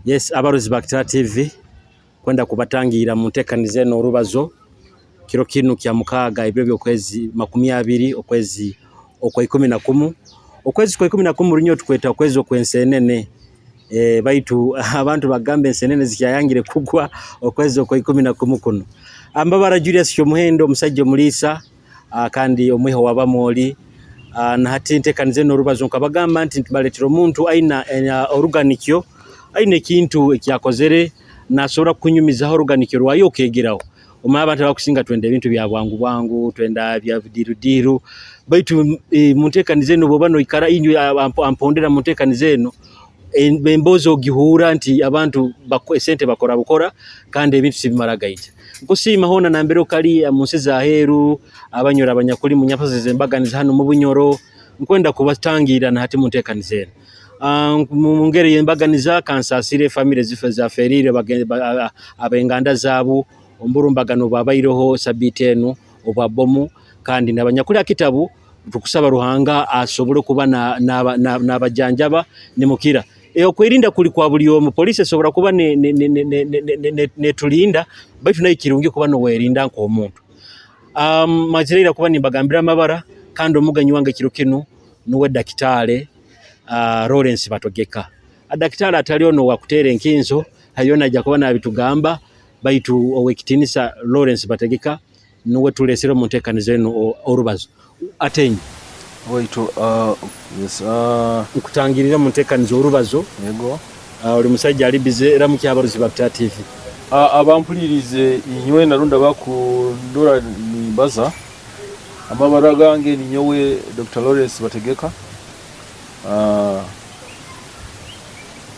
Yes, abarozi ba Kitara TV kwenda kubatangira mu ntekaniza eno orubazo kiro kinu kya mukaaga ebiro by'okwezi 20 okwezi okwa 11. Okwezi kwa 11 runyo tukweta okwezi okw'ensenene. Baitu abantu bagamba ensenene zikyayangire kugwa okwezi okwa 11 kuno. Ambabara Julius Kyomuhendo, omusajja omuliisa kandi omwiha wa Bamoli. Na hati ntekaniza eno orubazo nkabagamba nti nitubaletera omuntu aina oruganikyo, aine ekintu ekyakozere nasobora kukunyumizaho oruganikyo rwayo okegeraho. Omanye abantu abakusinga twenda ebintu bya bwangu bwangu, twenda bya diiru diiru, baitu muntekaniza enu bwoba noikara inywe ampondera muntekaniza enu, emboozi ogihuura nti abantu esente bakora bukora kandi ebintu tibimara gaija. Nkusiima hoona nambere okali munsi z'aheeru, abanyoro abanyakuli munyafaza ez'embaganiza hanu mu Bunyoro, nkwenda kubatangiirra na hati muntekaniza enu. Mungeri ey'embaganiza kansaasire famire ezaferiire ab'enganda zaabu omu burumbagano obwabaireho sabiiti enu obwa bbomu, kandi n'abanyakuli ha kitabu tukusaba Ruhanga asobole kuba nabajanjaba nimukira. Okwerinda kuli kwa buli omu, poliisi esobora kuba netulinda baitu nayo kirungi kuba nowerinda nk'omuntu. Mazire ira kuba nimbagambira amabara kandi omugenyi wange kiro kinu nuwe Dakitaale Lawrence Bategeka. Dakitaale atali onu owakutera enkinzo, yoona aija kuba nabitugamba, baitu ow'ekitinisa Lawrence Bategeka nuwe tulesere omu ntekaniza enu orubazo. Atenyo. Waitu, yes. Nkutangirire omu ntekaniza orubazo. Yego. Oli musaija ali bize, ramukya abarozi ba Kitara TV. Abampuliriize inywe na rundi abakundora nimbaza, amabara gange ninyowe Dokita Lawrence Bategeka.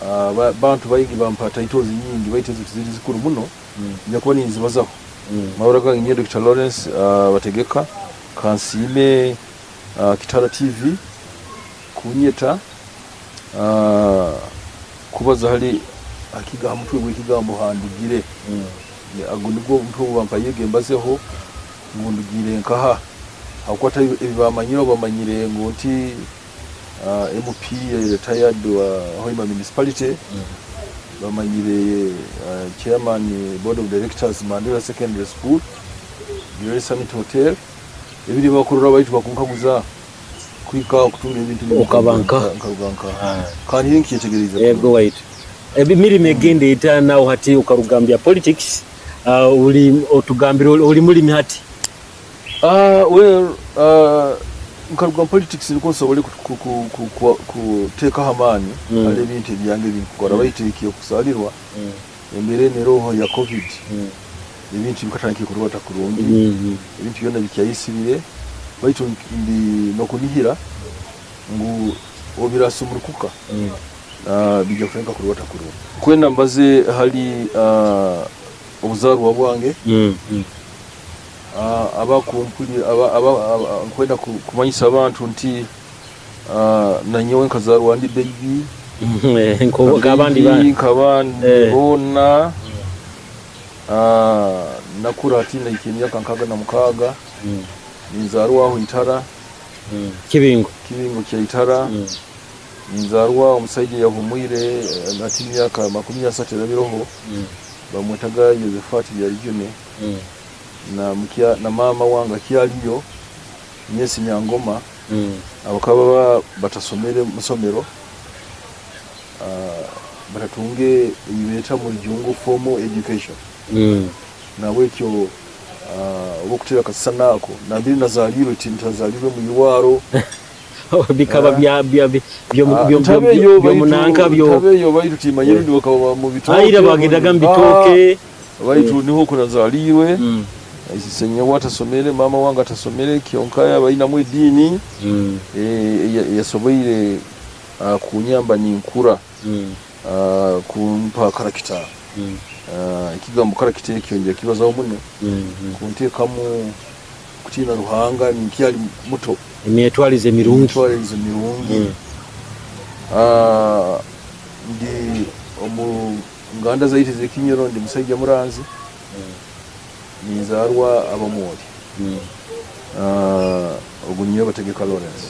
Abantu baingi bampa titles nyingi baitu ezo tiziri zikuru muno, nja kuba ninzibazaho. Amabara gange ninyowe Dokita Lawrence Bategeka, kansiime Kitara TV kunyeta kubaza hali ha mutwe gw'ekigambo handugire. Ago nigwo omutwe ogu bampaire mbazeho ngu ndugiire nkaha, habwokuba hati ebi bamanyire obu bamanyire ngu nti MP retired wa Hoima Municipality, bamanyire chairman board of directors Mandela Secondary School, Great Summit Hotel, ebiri bakurora baitu bakunkaguza kuhika aho kutunga ebintu binu. Okaba nkaha? Nkaruga nkaha? Kandi nkyetegereza. Yego waitu. Emirimo egindi etaano aho hati okaruga mu bya politics, oli otugambire oli mulimi hati? Well, nkaruga mu politics nukwo nsobole kuteekaho amaani hali ebintu ebyange ebinkukora, baitu ekyokusaalirwa embeera enu eroho ya covid, ebintu bikatandika kurubata kurungi, ebintu byona bikyayisibire, baitu ndi n'okunihira ngu obu birasumurukuka bijja kutandika kurubata kurungi. Nkwenda mbaze hali obuzaarwa bwange, nkwenda kumanyisa abantu nti nanyowe nkazaarwa ndi baby, nkaba ndi boona, nakura hati nahikya emyaka 66, ninzaarwa aho Itara, Kibingo, Kibingo kya Itara, ninzaarwa omusaija eyahumwire hati emyaka 30 erabireho, bamwetaga Josephat Byarijune, na maama wange akyaliyo Nyesi Nyangoma, abakaba batasomere musomero, batatunge ebibeeta mu rujungu formal education. Nahabwekyo obu okutera akasisani ako nambere nazaliirwe tintazaliirwe mu irwaro. Bikaba byomunanka byo. Ntabeyo baitu timanyire rundi bakaba mu bitooke. Aira bagendaga mu bitooke. Baitu niho oku nazaliirwe. Isenyowe atasomere, maama wange atasomere, kyonka abainamu ediini eyasoboire kunyamba ninkura, kumpa character. Ekigambo character ekyo nja kibazaho muno, kunteekamu kutiina Ruhanga ninkyali muto. Emyetwarize mirungi. Emyetwarize mirungi. Ndi omu nganda zaitu ez'Ekinyoro, ndi musaija muranzi, ninzaarwa Abamwoli. Ogu ninyowe Bategeka Lawrence.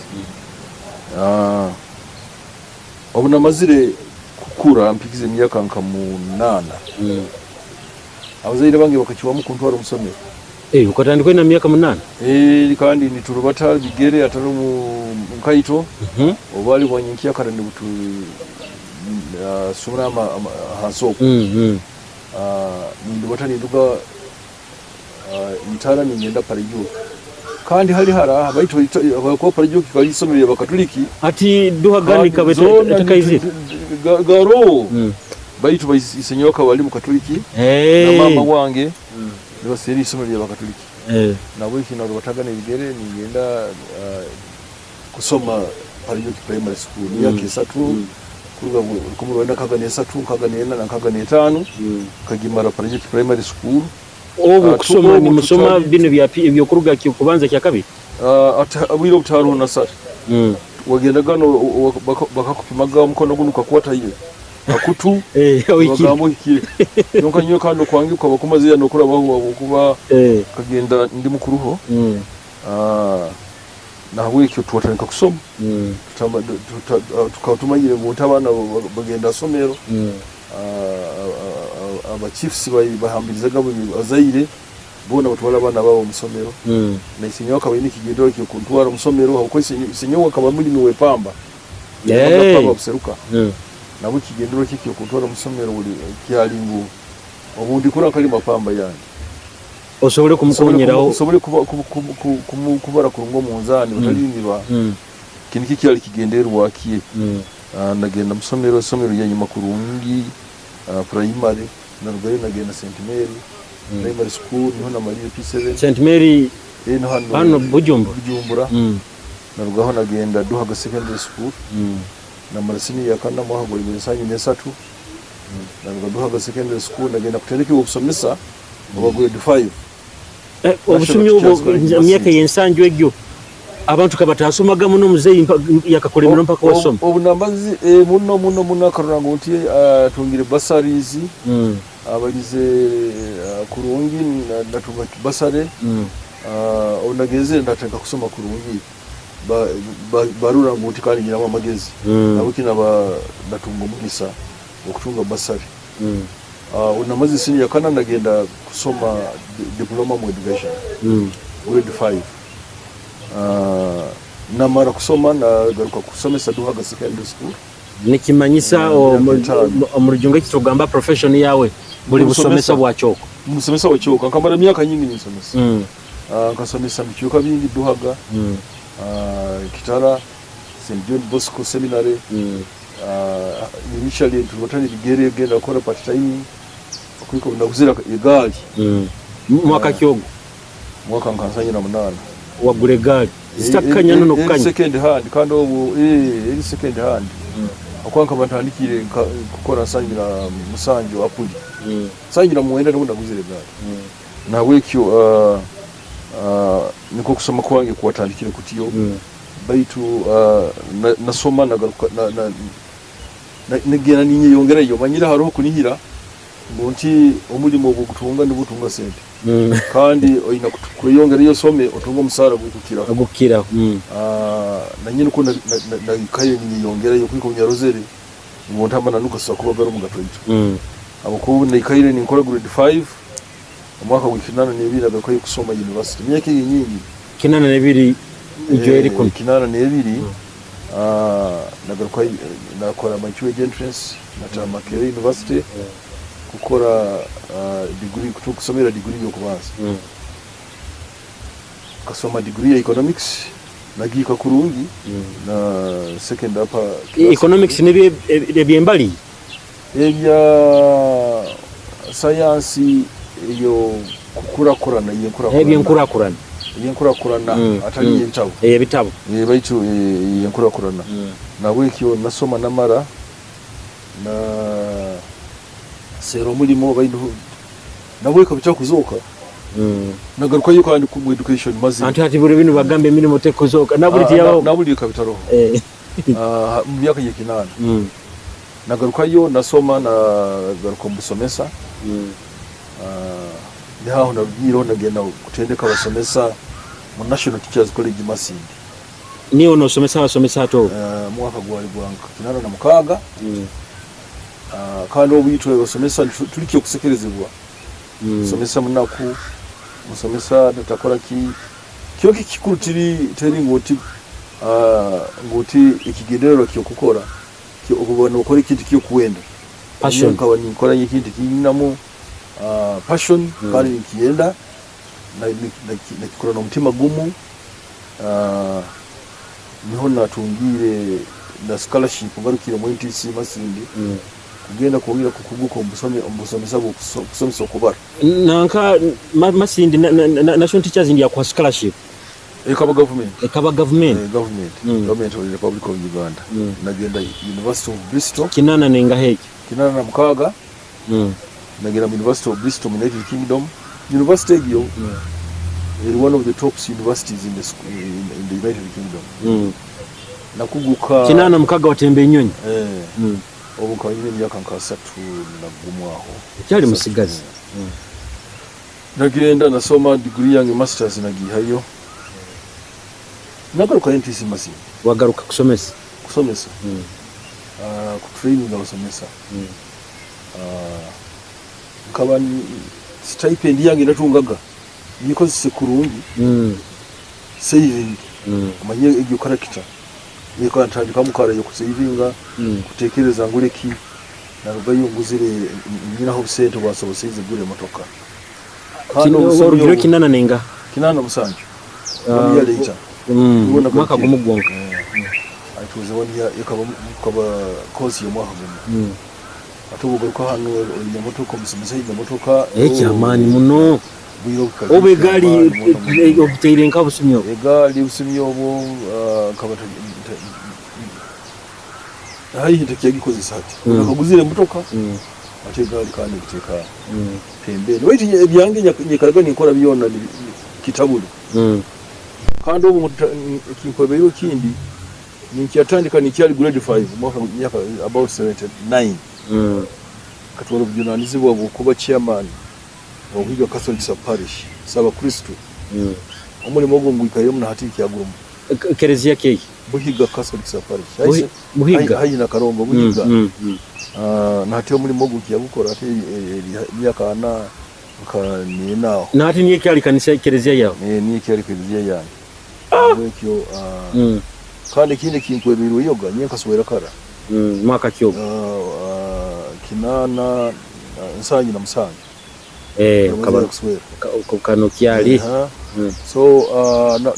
Obu namazire. kukura mpikize emyaka nka 8, abazaire bange bakacwamu kuntwara omu somero. Okatandika oine myaka 8? Kandi niturubata bigere atari mu nkaito, obwali bwa nyenkyakara nibutu sumura ahansi okwo. Nindubata ninduga Itara ningenda Parajuki, kandi hali hara, baitu habwokuba Parajuki kali isomero ly'Abakatuliki. Ati duha gani ikaba etakaizire? Garoho, baitu isenyowe akaba ali Mukatuliki na maama wange, nibaseera isomero ly'Abakatuliki. Nahabweki narubataga n'ebigere ningenda kusoma Parajuki Primary School emyaka 3, kuruga 1963, 64 na 65, nkagimara Parajuki Primary School. Obu kusoma nimusoma bino ebyokuruga kubanza kya kabiri? Obwire obutaroho nasari. Wagendaga bakakupimaga omukono gunu ukakwata iwe akutu, bagamba ohikire. Kyonka nyowe kandi okwange kukaba kumaze nokurabaho habwokuba nkagenda ndi mukuruho. Nahabwekyo twatandika kusoma. Tukaba tumanyire ngu nti abaana bagenda somero, aba chiefs bahambirizaga abazaire boona batwara abaana baabo omu somero. Na isenyowe akaba aine ekigendererwa ky'okuntwara omu somero habwokuba isenyowe akaba mulimi w'epamba. Yalimaga pamba buseruka. Nabwo ekigendererwa kye ky'okuntwara omu somero kyali ngu obu ndikura nkalima pamba yange. Osobole kumukonyeraho. Nsobole kubara kurungi omunzaani batalinyiba. Eki nikyo kyali kigendererwa kye. Nagenda omu somero, isomero lyanyuma kurungi, primary, narugayo nagenda St Mary Primary School, niho namalire P7. St Mary hano Bujumbura? Bujumbura. Narugaho nagenda Duhaga Secondary School, namara senior ya kana mwaka gwa 1973. Naruga Duhaga Secondary School nagenda kutendekebwa obusomesa oba grade 5. Obusumi obwo myaka y'ensanju egyo abantu kabatasomaga muno, muzeeyi yakakulemera mpaka wasoma. Obu nambazi muno muno muno akarora ngu nti atungire bursaries, abalize kurungi natunga bursary. Obu nagenzere natandika kusoma kurungi, barora ngu nti kandi nyinamu amagezi, nabwo naba natunga omugisa okutunga bursary. Obu namaze senior kana nagenda kusoma diploma mu education grade 5. Namara kusoma nagaruka kusomesa Duhaga Secondary School. Nikimanyisa omu rujungu eki tugamba profession yawe buli busomesa bwa kyoko. Musomesa wa kyoko, nkamara emyaka nyingi ninsomesa. Nkasomesa mu bicweka bingi, Duhaga, Kitara, St John Bosco Seminary. Initially turubata n'ebigere genda kukora part time okuhika obu naguzire egaari. Mwaka ki ogwo? Mwaka nka 78. Wagura egaari zitakukanya n'okukanya? Second hand, kandi obu eri second hand, akuba nkaba ntandikire kukora 77 April, 79 nibwo naguzire egaari. Nahabwekyo nikwo kusoma kwange kwatandikire kutyo. Baitu nasoma nagaruka nagenda ninyeyongerayo, manyire haroho kunihira ngu nti omulimo obu ogutunga nibwo otunga sente, kandi oine kweyongerayo osome otunge omusaara gukukiraho. Ogukukiraho. Nanye nikwo naikaire ninyeyongerayo kuhika obu nyarozere ngu nti amananu gasobora kuba gari omu gatoito, habwokuba obu naikaire ninkora grade 5 omwaka gwa 82 nagarukayo kusoma university emyaka egi nyingi. 82 ijo eri kunu. 82 nagaruka nakora matured entrance, nataha Makerere University kukora degree, kusomera degree y'okubanza. Nkasoma degree ya economics nagiika kurungi na second upper class. Economics nibyo ebyembali? Ebya sayansi eyo kukurakurana, eyenkurakurana. Ebyenkurakurana. Eyenkurakurana, atali ey'ebitabo. Ey'ebitabo. Baitu eyenkurakurana. Nahabwekyo nasoma namara na seera omulimo, nabweka bitakuzooka, nagarukayo kandi mu education mazima. Anti hati buli binu bagamba emirimo tekuzooka, nabuli tiyabaho. Nabuli kabitaroho. Mu myaka y'ekinaana nagarukayo nasoma, nagaruka omu busomesa. Nihaho narugiireho nagenda kutendeka abasomesa mu National Teachers College Masindi. Niwe nosomesa abasomesa hati obu? Mwaka gwali gwa 86. Kandi obu itwe abasomesa tuli ky'okusekerezebwa, musomesa munaku, musomesa takora ki, kyonka ekikuru tiri teri ngu oti ngu oti ekigendererwa ky'okukora okuba nokora ekintu ekyokwenda. Passion. Nkaba ninkora ekintu ekinyinamu passion kandi ninkiyenda, nakikora n'omutima gumu. Niho natungiire na scholarship ngarukire omu NTC Masindi kugenda kwongera kukuguka omu busomesa bw'okusomesa okubara. Nanka Masindi National Teachers yakuha scholarship? Ekaba gavumenti. Ekaba gavumenti? Gavumenti, Government of the Republic of Uganda. Nagenda University of Bristol. Kinaana nengaha ekyo? 86. Nagenda mu University of Bristol mu United Kingdom. University egyo eri one of the top universities in the United Kingdom. Nakuguka. 86 watemba enyonyi? Obu nkaba nyine emyaka nka 31 aho. Okyali musigazi. Nagenda nasoma degree yange, masters nagihayo. Nagaruka NTC Masindi. Wagaruka kusomesa? Kusomesa. Kutraininga abasomesa. Nkaba stipend yange natungaga ngikozese kurungi, saving, omanye egyo character eka ntandikamu kara y'okusavinga, kutekereza ngure ki. Narugayo nguzire, nyinaho obusente bwansoboseize kugura emotoka. Kandi Orugire kinaana nengaha? 87. One year later. Mwaka gumu gwonka. It was one year, ekaba course y'omwaka gumu. Ate obu ogaruka hanu oine emotoka, omusomesa aine emotoka. Ekyamaani muno. Obu egaali obutaire nka busumi obu? Egaali busumi obu nkaba haihi ntakyagikozesa hati. Nakaguzire emotoka, ate egaali kandi ngiteeka pembeni. Baitu ebyange nyikaraga ninkora byona kitabule. Kandi obu ekinkwebeirwe ekindi, ninkyatandika ninkyali grade 5, mwaka myaka about 79. Nkatwara obujunanizibwa bw'okuba chairman wa Buhiga Catholic Sub-Parish, Saabakristo. Omurimo ogwo ngwikairemu na hati nkyagurumu. Kereziya ki egi? Buhiga Catholic Sub-Parish. Buhiga. Haihi na Karongo, Buhiga. Na hati omurimo ogwo nkyagukora, hati emyaka ana nka nina aho. Na hati niyo ekyali kanisa, kereziya yawe? Niyo ekyali kereziya yange. Ekyo kandi ekindi ekinkwebeirwe yoga, nyowe nkaswera kara. Mwaka ki ogwo? 87. Kuswera. Kano kyali. So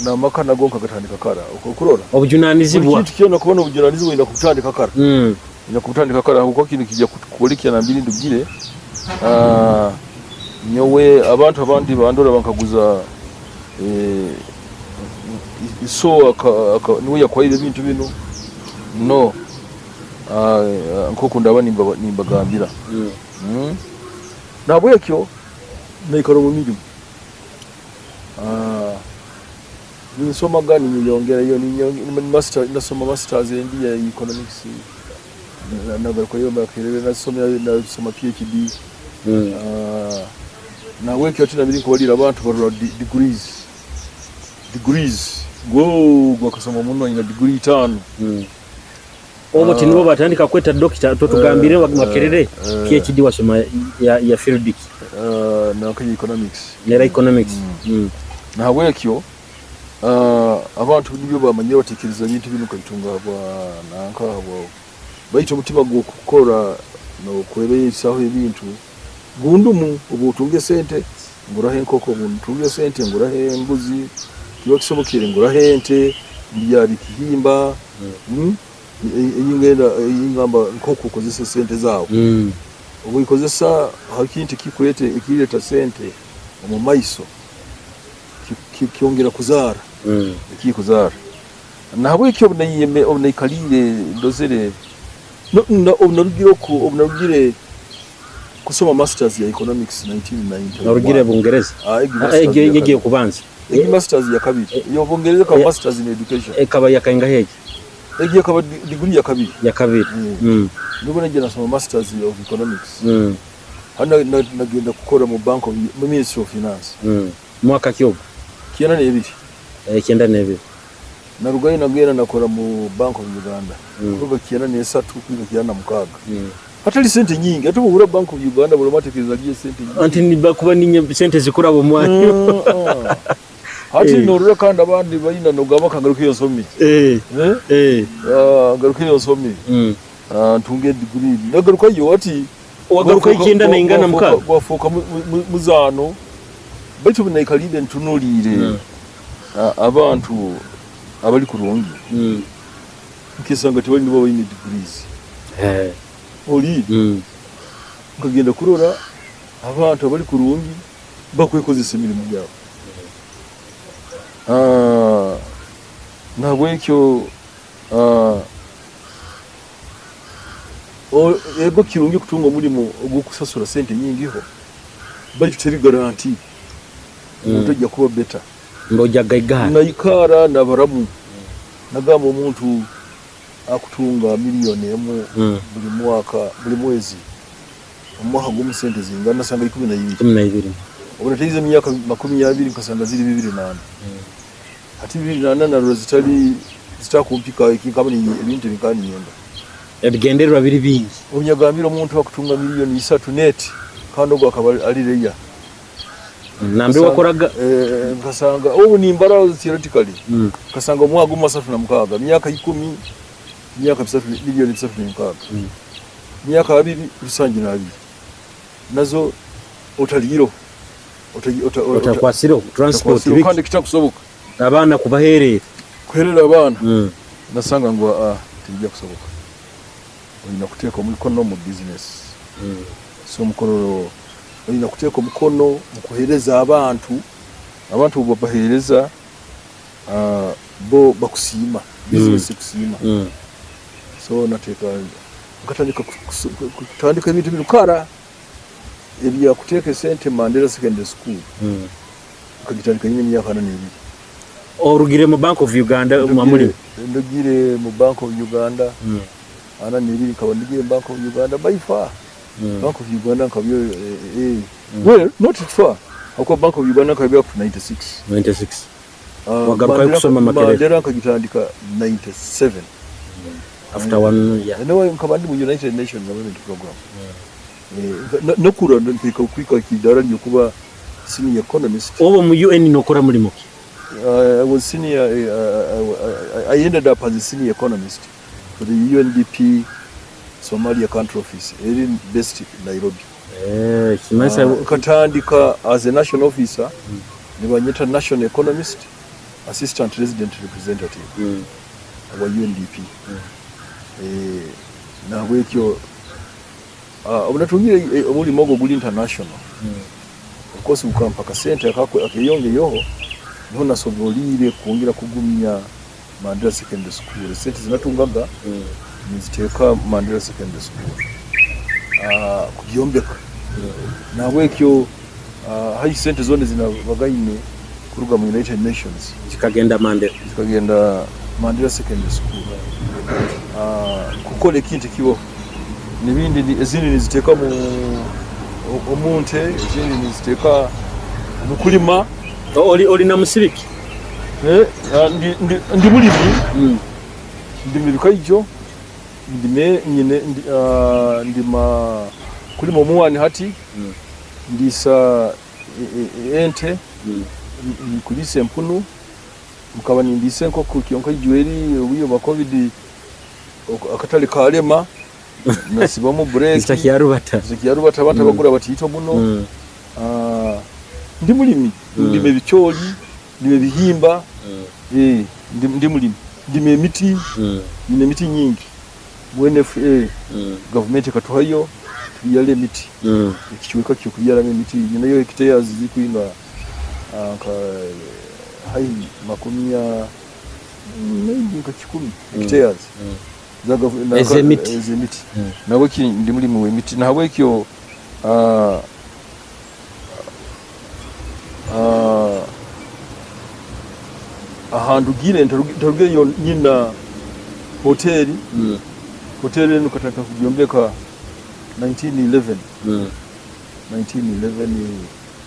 n'amaka nago nkagatandika kara. Okurora. Obujunanizibwa. Buli kintu kyona kubona obujunanizibwa oyina kubutandika kara. Oyina kubutandika kara habwokuba kinu kijja kukwolekya nambiri ndugire. Nyowe abantu abandi bandora bankaguza, so niwe yakwaire ebintu binu? No. Nkoku ndaba nimbagambira. Nahabwekyo naikara omu mirimo. Ninsomaga ninyeyongerayo, nasoma masters endi ya economics, nagarukayo Makerere nasoma PhD. Nahabwekyo hati nabiri nkubalira abantu barora degrees. Degrees. Go akasoma muno aina degree 5. Obu tinibo batandika kweta doctor, totugambire Makerere PhD wasoma ya field ki? Nanka economics. Nera economics. Nahabwekyo abantu nibyo bamanyire, batekereza ebintu binu nkabitunga habwa nanka habwa, baitu omutima gw'okukora n'okwebeesaho ebintu gundumu. Obu otunga esente nguraho enkoko, obu ntunga esente nguraho embuzi, kiba kisobokere nguraho ente, mbyara ekihimba. Eyingenda eyingamba nk'oku okozesa esente zaawe. Obu oikozesa ha kintu ekireta sente omu maiso, kyongera kuzaara, ekikuzaara. Nahabwekyo obu naikaliire ndozere, obu narugire oku, obu narugire kusoma masters ya economics 1991. Narugire Bungereza? Egi Egi okubanza. Egi masters ya kabiri. Yo Bungereza ekaba masters in education. Ekaba yakaingaho egi? Egi ekaba degree ya kabiri. Ya kabiri. Nibwo nagiye nasoma masters of economics. Hano nagenda kukora mu bank of mu Ministry of Finance. Mwaka ki ogwo? 92. 92. Narugayo nagenda nakora mu Bank of Uganda. Kuruga 93 kuhika 96. Hatali sente nyingi, ate bwobura Bank of Uganda buli omu atekereza aliyo sente nyingi. Anti nibakuba ninye sente zikuraba omwanya. Hati norora kandi abandi baina nogamba kangarukeyo nsome. Ngarukeyo nsome. Ntunge degree. Nagarukayo ati Wagarukayo icyenda naingana mukaaga. Gwafuuka muzaano, baitu obu naikaliire ntunuliire abantu abali kurungi, nkesanga tibali nibo baine degrees. Oli nkagenda kurora abantu abali kurungi bakwekozesa emirimu yabo. Nahabwekyo ego kirungi kutunga omulimo ogw'okusasura sente nyingiho, baitu teri guarantee omuntu ajja kuba better. Nojja gaigahara. Naikara nabaramu, nagamba omuntu akutunga 1 million buli mwaka, buli mwezi, omumwaka gumu sente zingana nasanga 12. 12. Obu nateize emyaka 20 nkasanga ziri 24. Hati 24 narora zitali zitakumpika ekinkaba ebintu ebinkaba ninyenda. Ebigendererwa biri bingi. Obu nyagambire omuntu akutunga 3 million net, kandi ogwo akaba ali reya. Nambere wakoraga. Nkasanga obu nimbara theoretically, nkasanga omwaka gumu 36, myaka 10, myaka bisatu, 306 million. Myaka 20, 72. Nazo otaliireho. Otakwasireho transport. Otakwasireho, kandi kitakusoboka. Abaana kubaherera. Kuherera abaana. Nasanga ngu tibijja kusoboka. Olina kuteeka omukono mu business. So omukono olina kuteeka omukono mu kuheereza abantu, abantu obu babaheereza bo bakusiima, business ekusiima. So nateeka nkatandika kutandika ebintu binu kara ebyakuteeka esente Mandela Secondary School. Nkagitandika nyine emyaka 42. Orugire mu Bank of Uganda mwamulimo. Ndugire mu Bank of Uganda 42, nkaba ndugire mu Bank of Uganda by far. Bank of Uganda nkabyo well, not far, hakuba Bank of Uganda nkabyo up to 96. 96. Wagarukayo kusoma Makerere. Mandela nkagitandika 97. After one year. Nawe nkaba ndi mu United Nations Development Program. Nokura mpika kwika kidara ryo senior economist. Obo mu UN nokora mulimo ki? I was senior, I ended up as a senior economist for the UNDP Somalia country office, eri based in Nairobi. Kimanyisa Nkatandika as a national officer, nibanyeta national economist, assistant resident representative wa UNDP. Nahabwekyo obu natungire omulimo ogwo guli international, of course gukampa akasente akeyongeyeho, niho nasobolire kwongera kugumya Mandela Secondary School. Esente zinatungaga niziteeka Mandela Secondary School kugyombeka. Nahabwekyo haihi sente zona zinabagaine kuruga mu United Nations zikagenda Mandela. Zikagenda Mandela Secondary School kukora ekintu ekibaho. Nibindi ezindi niziteeka mu omunte, ezindi niziteeka mu kulima. Oli na musiriki? Ndi mulimi. Ndima ebikaijo, ndime nyine ndima kulima omuwani hati, ndiisa ente, nkulisa empunu, mukaba nindiisa enkoko, kyonka ijweri obwire bwa COVID akatale kalema, nasibamu break. Zitakyarubata. Zikyarubata, abantu abagura batiito muno. Ndi mulimi, ndima ebicooli, ndima ebihimba, ndi mulimi, ndima emiti, nyine emiti nyingi mu NFA. Gavumenti ekatuhayo tubyala emiti, ekicweka kyokubyaramu emiti nyinayo hectares zikwinga nka haihi makumi ya maybe nka 100 hectares Ez'emiti. Ez'emiti. Nahabweki ndi mulimi w'emiti. Nahabwekyo ahandugire ntarugireyo nyina hoteri. Hoteri enu katandika kugyombeka 1911. 1911.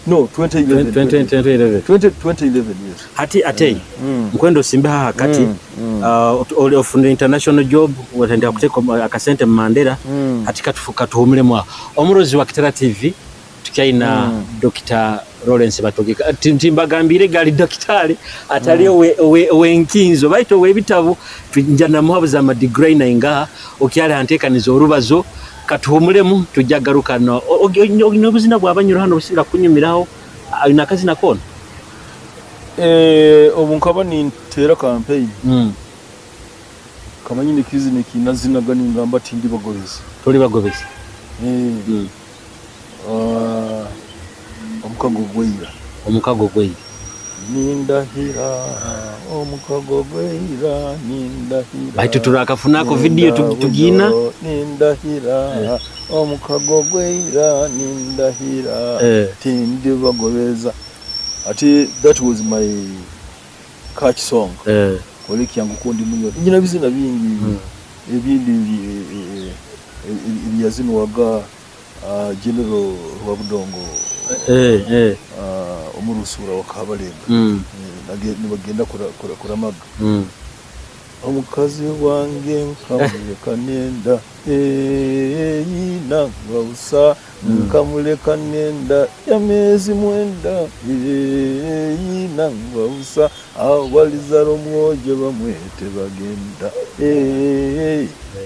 No, 2011. 2011. 2011, yes. Hati ate nkwenda osimbeho hakati. Ofunire international job, watandika kuteeka akasente mu Mandera. Hati katuhumulemu aho. Omurozi wa Kitara TV, tukyaina Dr. Lawrence Bategeka. Timbagambire gali dokitari atali owenkinzo baitu ow'ebitabo, nja namuhabuza amadiguri naingaha okyali hanteekaniza orubazo. Katuhumulemu, tujja garuka n'obuzina bwabanyura hano businga kunyumiraho, ayina akazina kona. Obu nkaba nintera campaign, kamanyine kizina kinazinaga ningamba tindi bagobezi. Toli bagobezi. Omukago gweira. Omukago gweira. Nindahira omukago gweira, nindahira. Baitu turakafunako video tugina. Nindahira omukago gweira, nindahira tindi bagobeza. Ati that was my catch song. Kole kyangu kundi munyo nyina bizina bingi ebindi ebyazinwaga General Rwabudongo omurusura wa Kabalega. Nibagenda kuramaga. Omukazi wange nkamuleka nenda nangausa, nkamuleka nenda y'amezi 9 nangausa, awalizara omwojo bamwete bagenda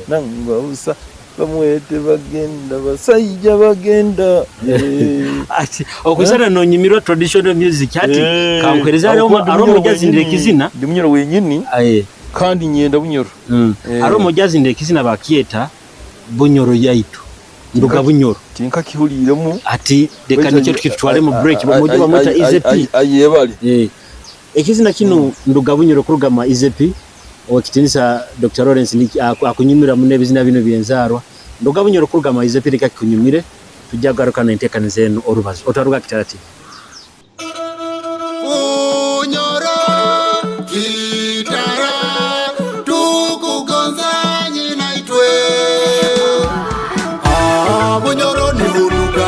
nangausa, bamwete bagenda basajja bagenda. Ati okusana nonyimirwa traditional music ati kankwereza Aho ari ndi Munyoro omujazindira wenyini, ekizina. Ndi Munyoro wenyini. Aye. Kandi nyenda Bunyoro. Ari omujazindira ekizina bakyeta Bunyoro yaitu nduga Bunyoro. Tinkakihuliremu. Ati reka nicyo tukitware mu break, bamujye bamwita Izepi. Ayebale. Ekizina kino nduga Bunyoro kurugama Izepi owekitinisa Dr. Lawrence akunyumira mu n'ebizina bino byenzarwa. Nduga Bunyoro kurugama Izepi, reka kunyumire, tujja kugaruka n'enteekaniza eno orubazo otaruga Kitara TV. Bunyoro Kitara tukugonza nyina itwe. Bunyoro ni huruga.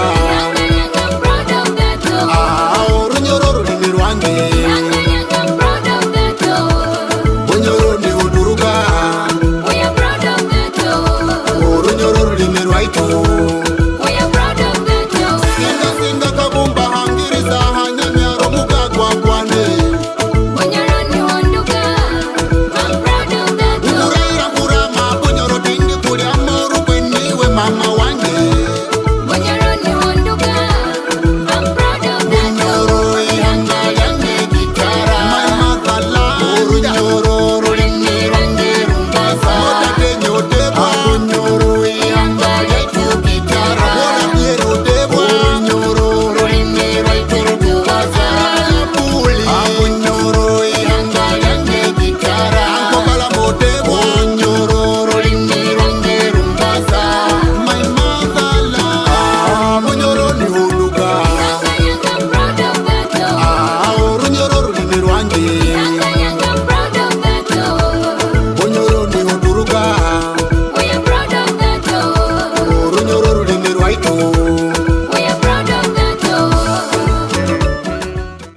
Orunyoro rulimi rwange. Bunyoro ni huduruga. Orunyoro rulimi rwaitu. Singa singa kabumba hangiriza hanyamyaro mugagwa gwane. Ukuraira kurama Bunyoro tindi kulya moru kweniwe mama wange. Bunyoro ihanga lyange Kitara. My motherland. Orunyoro rulimi rwange rumbasa. Motate nyotebwa. Bunyoro ihanga lyaitu Kitara. Wona byerutebwa. Orunyoro rulimi rwaitu rukubasa. Puli. Bunyoro ihanga lyange Kitara. Ankobala motebwa. Orunyoro rulimi rwange rumbasa. My motherland. Bunyoro ni huduga. Orunyoro rulimi rwange. Bunyoro ni huduruga. Orunyoro rulimi rwaitu.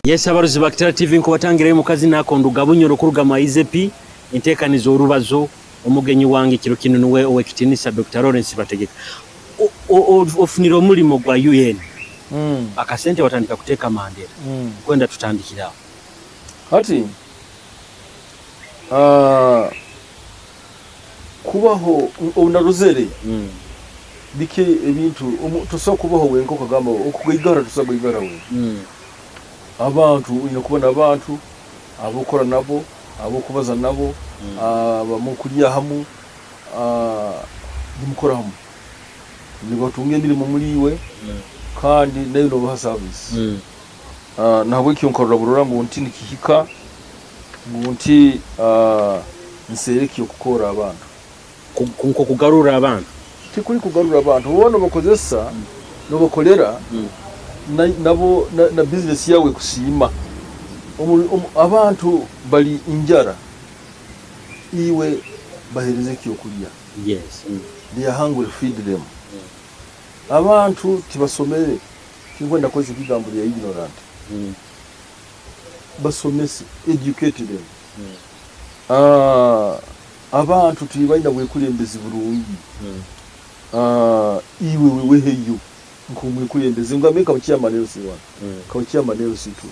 Yes, abaruzi ba Kitara TV, nkubatangirayo mukazi nako nduga Bunyoro kurugama Izepi, enteekaniza orubazo. Omugenyi wange kiro kino niwe owekitinisa Dr. Lawrence Bategeka. Ofunire omulimo gwa UN, akasente watandika kuteeka Mandera. Kwenda tutandikirawo. Hati kubaho onarozere bike ebintu tosobola kubaho wenka okagamba okugaigara, tosobola kugaigara wenka. Abantu olina kubona abantu abokora nabo, abokubaza nabo, abamukulya hamu, nimukora hamu, nibatunga emirimo muri iwe kandi nayo nobaha service. Nahabwekyo nkarora burora ngu nti nikihika ngu nti nserekye okukora abantu. Nko kugarura abantu. Tikuri kugarura abantu, bo nobakozesa, nobakolera nabo na business yawe kusiima. Abantu bali injara, iwe bahereze ekyokulya. They are hungry, feed them. Abantu tibasomere. Tinkwenda kukozesa ekigambo lya ignorant. Basomese, educate them. Abantu tibaina bwekulembezi burungi. Iwe weweheyo nk'omwekulembezi ngambe nka chairman LC1, nka chairman LC2.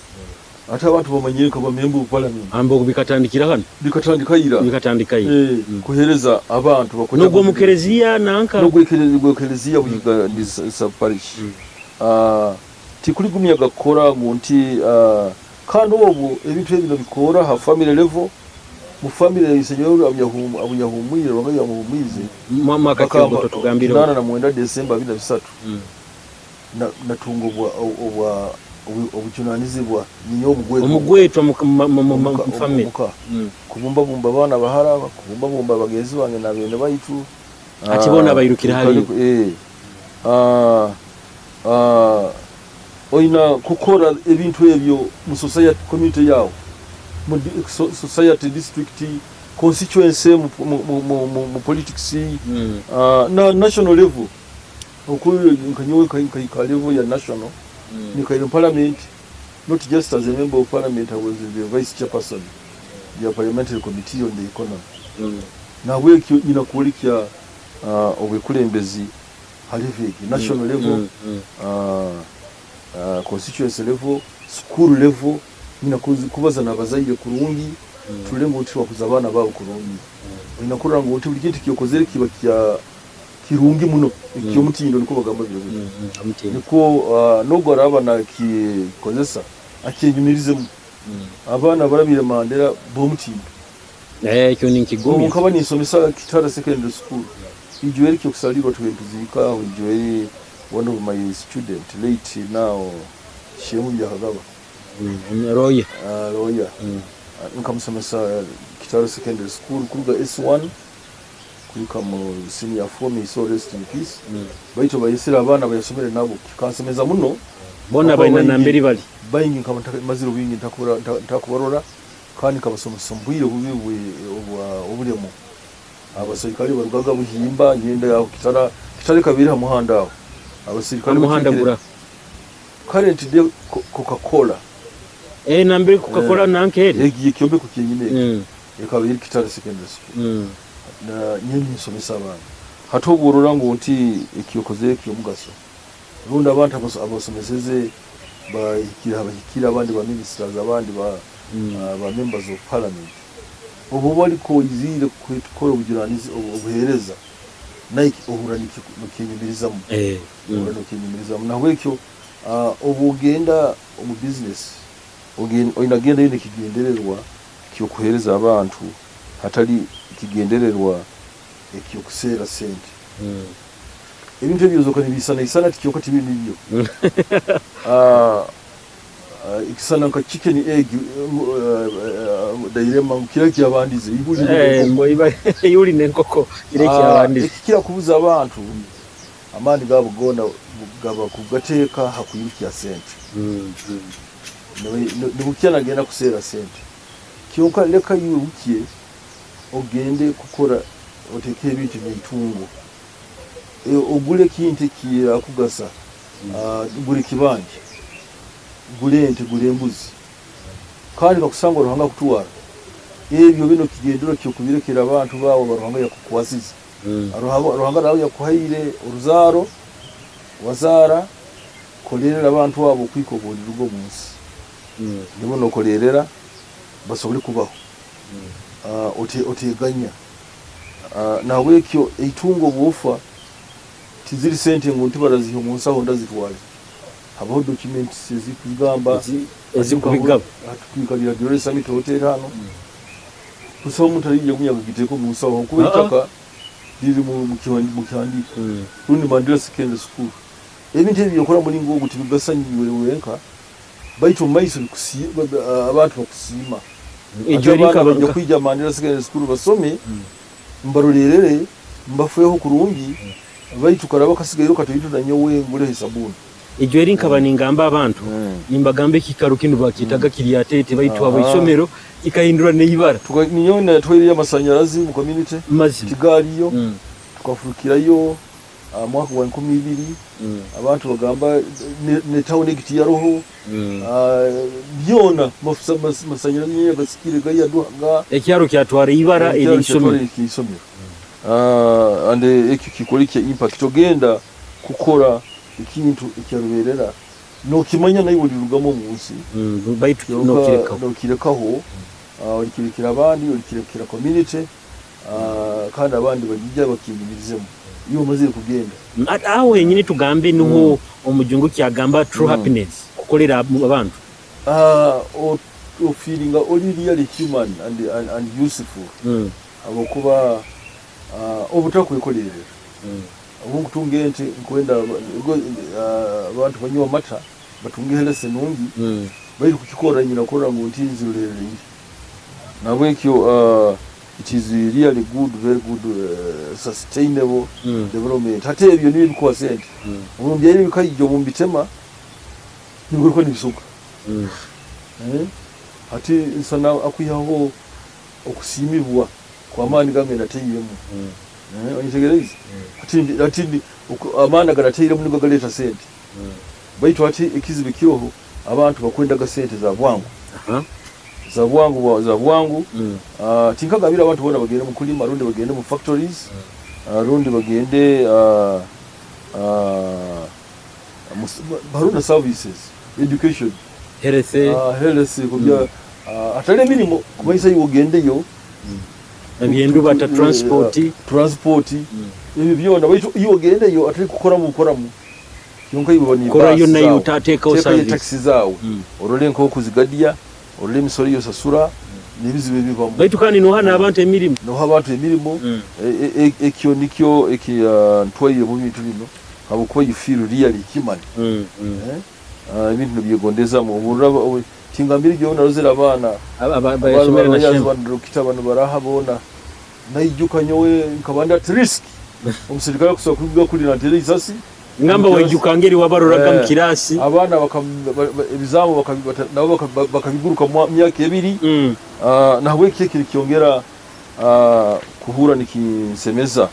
Ate abantu bamanyire nka ba member of parliament. Ambo bikatandikira hano. Bikatandika ira. Bikatandika ira. Kuhereza abantu bakonya. Nogwo mu kereziya nanka. Nogwo kereziya buhiga ndi sub parish. Tikurigumya gakora ngu nti kandi obu ebintu ebino bikora ha family level. Mu family isenyoru abuyahumwire Ruhanga yamuhumwize. Mwaka Bakamba kyogo tugambire. 89 December 2003. Natunga obujunanizibwa ninyo omugwetwa. Omugwetwa mu family. Omuka. Kubumbabumba abaana bahara, kubumbabumba bagenzi bange na bene baitu. Ati bona bairukira hali. Oina kukora ebintu ebyo mu society community yao, mu society district, constituency, mu politics, na national level. Okuyo nkanyowe nka level ya national, nika in parliament, not just as a member of parliament, I was the vice chairperson ya parliamentary committee on the economy. Nabwekyo nyina kulikia obwekulembezi hali national level, constituency level, school level, nyina kubaza nabazaire kurungi, tulengo nti wakuza abana babo kurungi. Inakurira ngo nti buli kintu kiyokozere kiba kya kirungi muno, ekyo mutindo niko bagamba biro. Niko nogora abana kikozesa akinyumirizemu. Abana barabire Mandela bo mutindo. Ekyo ni nkigumya. Nkaba nisomesa Kitara Secondary School. Ijo erikyo kusalirwa twentuzika aho ijo eri one of my student late now Shemu Byakagaba. Roya. Roya. Nkamusomesa Kitara Secondary School kuruga S1 kuika mu senior 4, may so rest in peace. Baito bayisira abana bayasomere nabo kikansomeza muno. Bona baina namberi bali. Bayingi nkaba maziro bingi ntakubarora kandi kabasomesa mbwire bubi obulemo. Abasirikale barugaga buhimba ngenda yaho Kitara Kitare kabiri ha muhanda aho. Abasirikale muhanda gura. Current day Coca-Cola. Nambere Coca-Cola nankere. Egiye kyombe ku kinyine. Ekabiri Kitara Secondary School. Na nyenye nsomesa abana. Hatoborora ngo nti ekiyokoze ekyo mugaso. Runda abantu abasomeseze bahikira abahikira abandi ba ministers abandi ba members of parliament. Obo baliko izire kwikora ubujuranizi obuhereza Nike ohura nikinyumirizamu. Ohura nikinyumirizamu. Nahwekyo obugenda omu business oinagenda yine kigendererwa kyo kuhereza abantu hatali kigendererwa ekyo kusera sente. Ebintu ebyozoka nibisana isana tikyoka tibi nibyo. Ikisana nka chicken egg dairema kira kyabandize ibuli yuli nenkoko kire kyabandize ekikira kubuza abantu amani gabo gona gaba kugateka hakuyirukya sente. Nibukiya nagenda kusera sente kyonka leka yurukiye ogende kukora oteke ebintu byitungo ogule kintu kira kugasa gule kibanje gule ente gule embuzi kandi bakusanga Ruhanga kutwara ebyo bino kigendero cyo kubirekera abantu bawo Ruhanga yakukwasiza. Ruhanga nawe yakuhaire uruzaro wazara kolerera abantu abo kwikobora urugo munsi. Nibo nokolerera basobole kubaho. Oteganya nawekyo eitungo bufa tiziri sente ngo ntibaraziho munsi aho ndazitwale. Habaho documents zikugamba ezikubigaba atwikalira Glory Summit Hotel hano. Gusa umuntu ariye kunyaga giteko munsi aho kuba itaka riri mu kihandiko. Rundi Mandela Secondary School. Ebintu ebyo okora muri ngo guti bigasanyiwe wenka baitu maiso abantu bakusima. Ejo rikaba kwijya Mandela Secondary School basome mbarorerere mbafuyeho kurungi baitu karaba kasigayo katoyitu na nyowe ngure sabuni. Ejo eri nkaba ningamba abantu nimbagambe ekikaro kinu bakitaga kiryatete baitu abo isomero ikahindura neibara. Niyo na twere y'amasanyarazi mu community mazima kigariyo tukafurukirayo Mwaka gwa 2000 abantu bagamba ne town egi tiyaroho, byona masanyarazi niyo yagasikire gayaduhaga. Ekyaro kyatwara ibara ery'isomero. Ery'isomero. And ekyo kikora ekya impact, ogenda kukora ekintu ekyaruberera nokimanya naiwe olirugamu omu nsi. Baitu nokirekaho, olikirekera abandi, olikirekera community, kandi abandi bagijja bakyenyumirizemu iwe omazire kugenda. Aho henyini tugambe niho omujungu kyagamba true happiness, kukolera abantu. Ofeelinga ori really human and useful, habwokuba obutakwekolerera. Obu nkutunga ente nkwenda abantu banywe amata batunge health nungi, baitu kukikora nyina kurora ngu ntinzirolereriire. Nahabwekyo it is really good, very good, sustainable development. Hati ebyo nibyo ebikuha sente. Obu mbyaire ebikaijjo obu mbitema nibigaruka nibisoga. Hati nsana akwihaho okusiimibwa kw'amaani gange natairemu. Onyetegereize? Hati amaani aganatairemu nigo galeeta sente. Baitu hati ekizibu ekiroho, abantu bakwendaga sente za bwangu. Za bwangu, za bwangu. Tinkagambire abantu boona bagende mu kulima, rundi bagende mu factories, rundi bagende hariho na services, education, health, health kubya atali emirimo kumanyisa iwe ogendeyo. Ebyendubata, transport. Transport, ebyo byona, baitu iwe ogendeyo atali kukoramu bukoramu kyonka, iwe bani korayo nayo utateekaho teekayo service. Taxi zaawe, orole nk'okuzigadya, orole emisoro eyosasura n'ebizibu ebibamu. Baitu kandi noha n'abantu emirimu. Noha abantu emirimu. Ekyo nikyo ekintwaire mu bintu bino, habwokuba you feel really human. Ebintu nibyegondezamu oburaba tingambire gyo narozere abaana basomere na Shema. Bandokita bano baraha boona, naijuka nyowe nkaba ndi at risk, omusirikale akusobola kuruga kuli nantera isasi. Ngamba waijuka ngeri wabaroraga mu kirasi. Abaana ebizamu nabo bakabiguruka mu myaka 2. Nahabweki ekyo nikyongera kuhura nikinsemeza.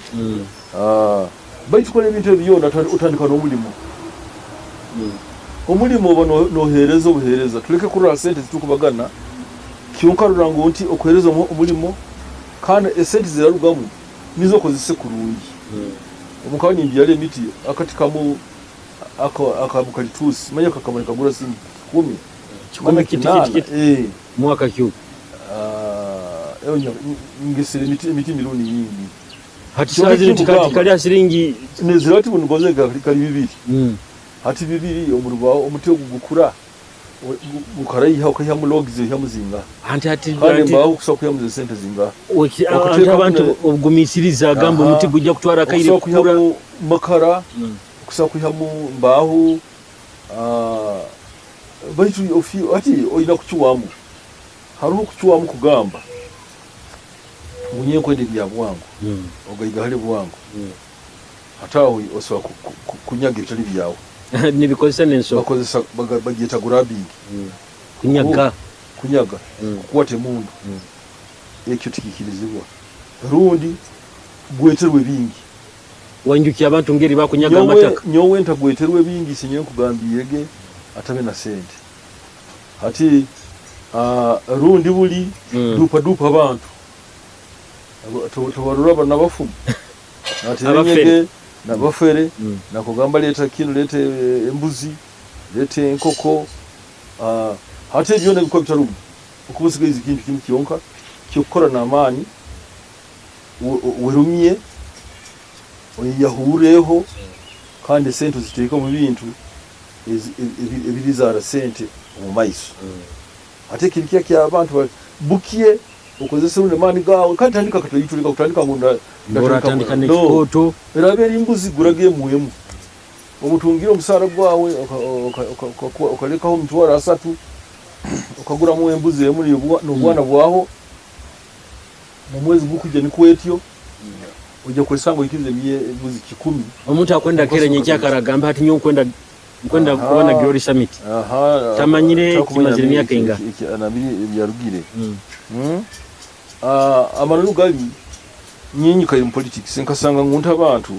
Baitu kora ebintu ebi byona otandika n'omulimo. Omulimo oba noheereza obuheereza, tuleke kurora sente zitukubagana kyonka, rora ngu nti okuheereza omulimo kandi esente zirarugamu nizo okozese kurungi. Obu nkaba nimbyara emiti, akati kamu akamukalitusi manya kakaba nikagura siringi 1000. 1000 kiti kiti? Mwaka ki? Ngesere emiti mirundi nyingi. Hati saa zino tikali siringi? Nezirati bunugoze kali 2. Hati 2 omurubaho, omuti ogu gukura gukaraiha, okaihamu logs, oihamu zingaha? Anti hati kandi embaho kusobola kwihamu ze sente zingaha? Anti abantu obugumisiriza agamba omuti gujja kutwara akaire okusobola kukura. Kwihamu makara, okusobola kwihamu mbaho, baitu hati oyina kukiwamu, hariho okukiwamu kugamba ngu nyowe nkwenda ebya bwangu, ogaigahale bwangu. Hati aho osobola kunyaga ebitali byawe. Nibikozesa n'ensoro. Bakozesa bagyeta grabbing. Kunyaga. Kunyaga, kukwata emundu, ekyo tikikirizibwa, rundi gweterwe bingi. Wanjuki abantu ngeri bakunyaga amataka. Nyowe ntagweterwe bingi, sinyowe nkugambiirege atabe na sente. Hati rundi buli dupa dupa abantu. Tubarora banabafumu Abafere. naterenyege nabafere, nakugamba leeta kinu, leeta embuzi, leeta enkoko. Hati ebyo byona bikuba bitarumu, okuba osigaize ekintu kimu kyonka kyokukora n'amaani, werumye, oyeyahureho, kandi esente oziteeke omu bintu ebirizaara sente omu maiso. Ate ekiri kya ky'abantu bukye okozese rundi amaani gaawe, kandi tandika katoito, leka kutandika ngu Oratandika no. N'ekikooto. Eraba eri mbuzi, guraga emu emu. Obutungire omusaara gwawe, okalekaho 300,000, okaguramu embuzi emu n'obwana bwaho, mu mwezi gukujja nikwo etyo ojja kwesanga oikize embuzi 1,000. Omuntu akwenda kera nyenkyakara agamba hati nyowe nkwenda kuba na Glory Summit. Tamanyire takumanya kimazire emyaka ingaha. Nambiri ebyarugire. Amananu gali, nyinyikaire mu politics nkasanga ngu nti abantu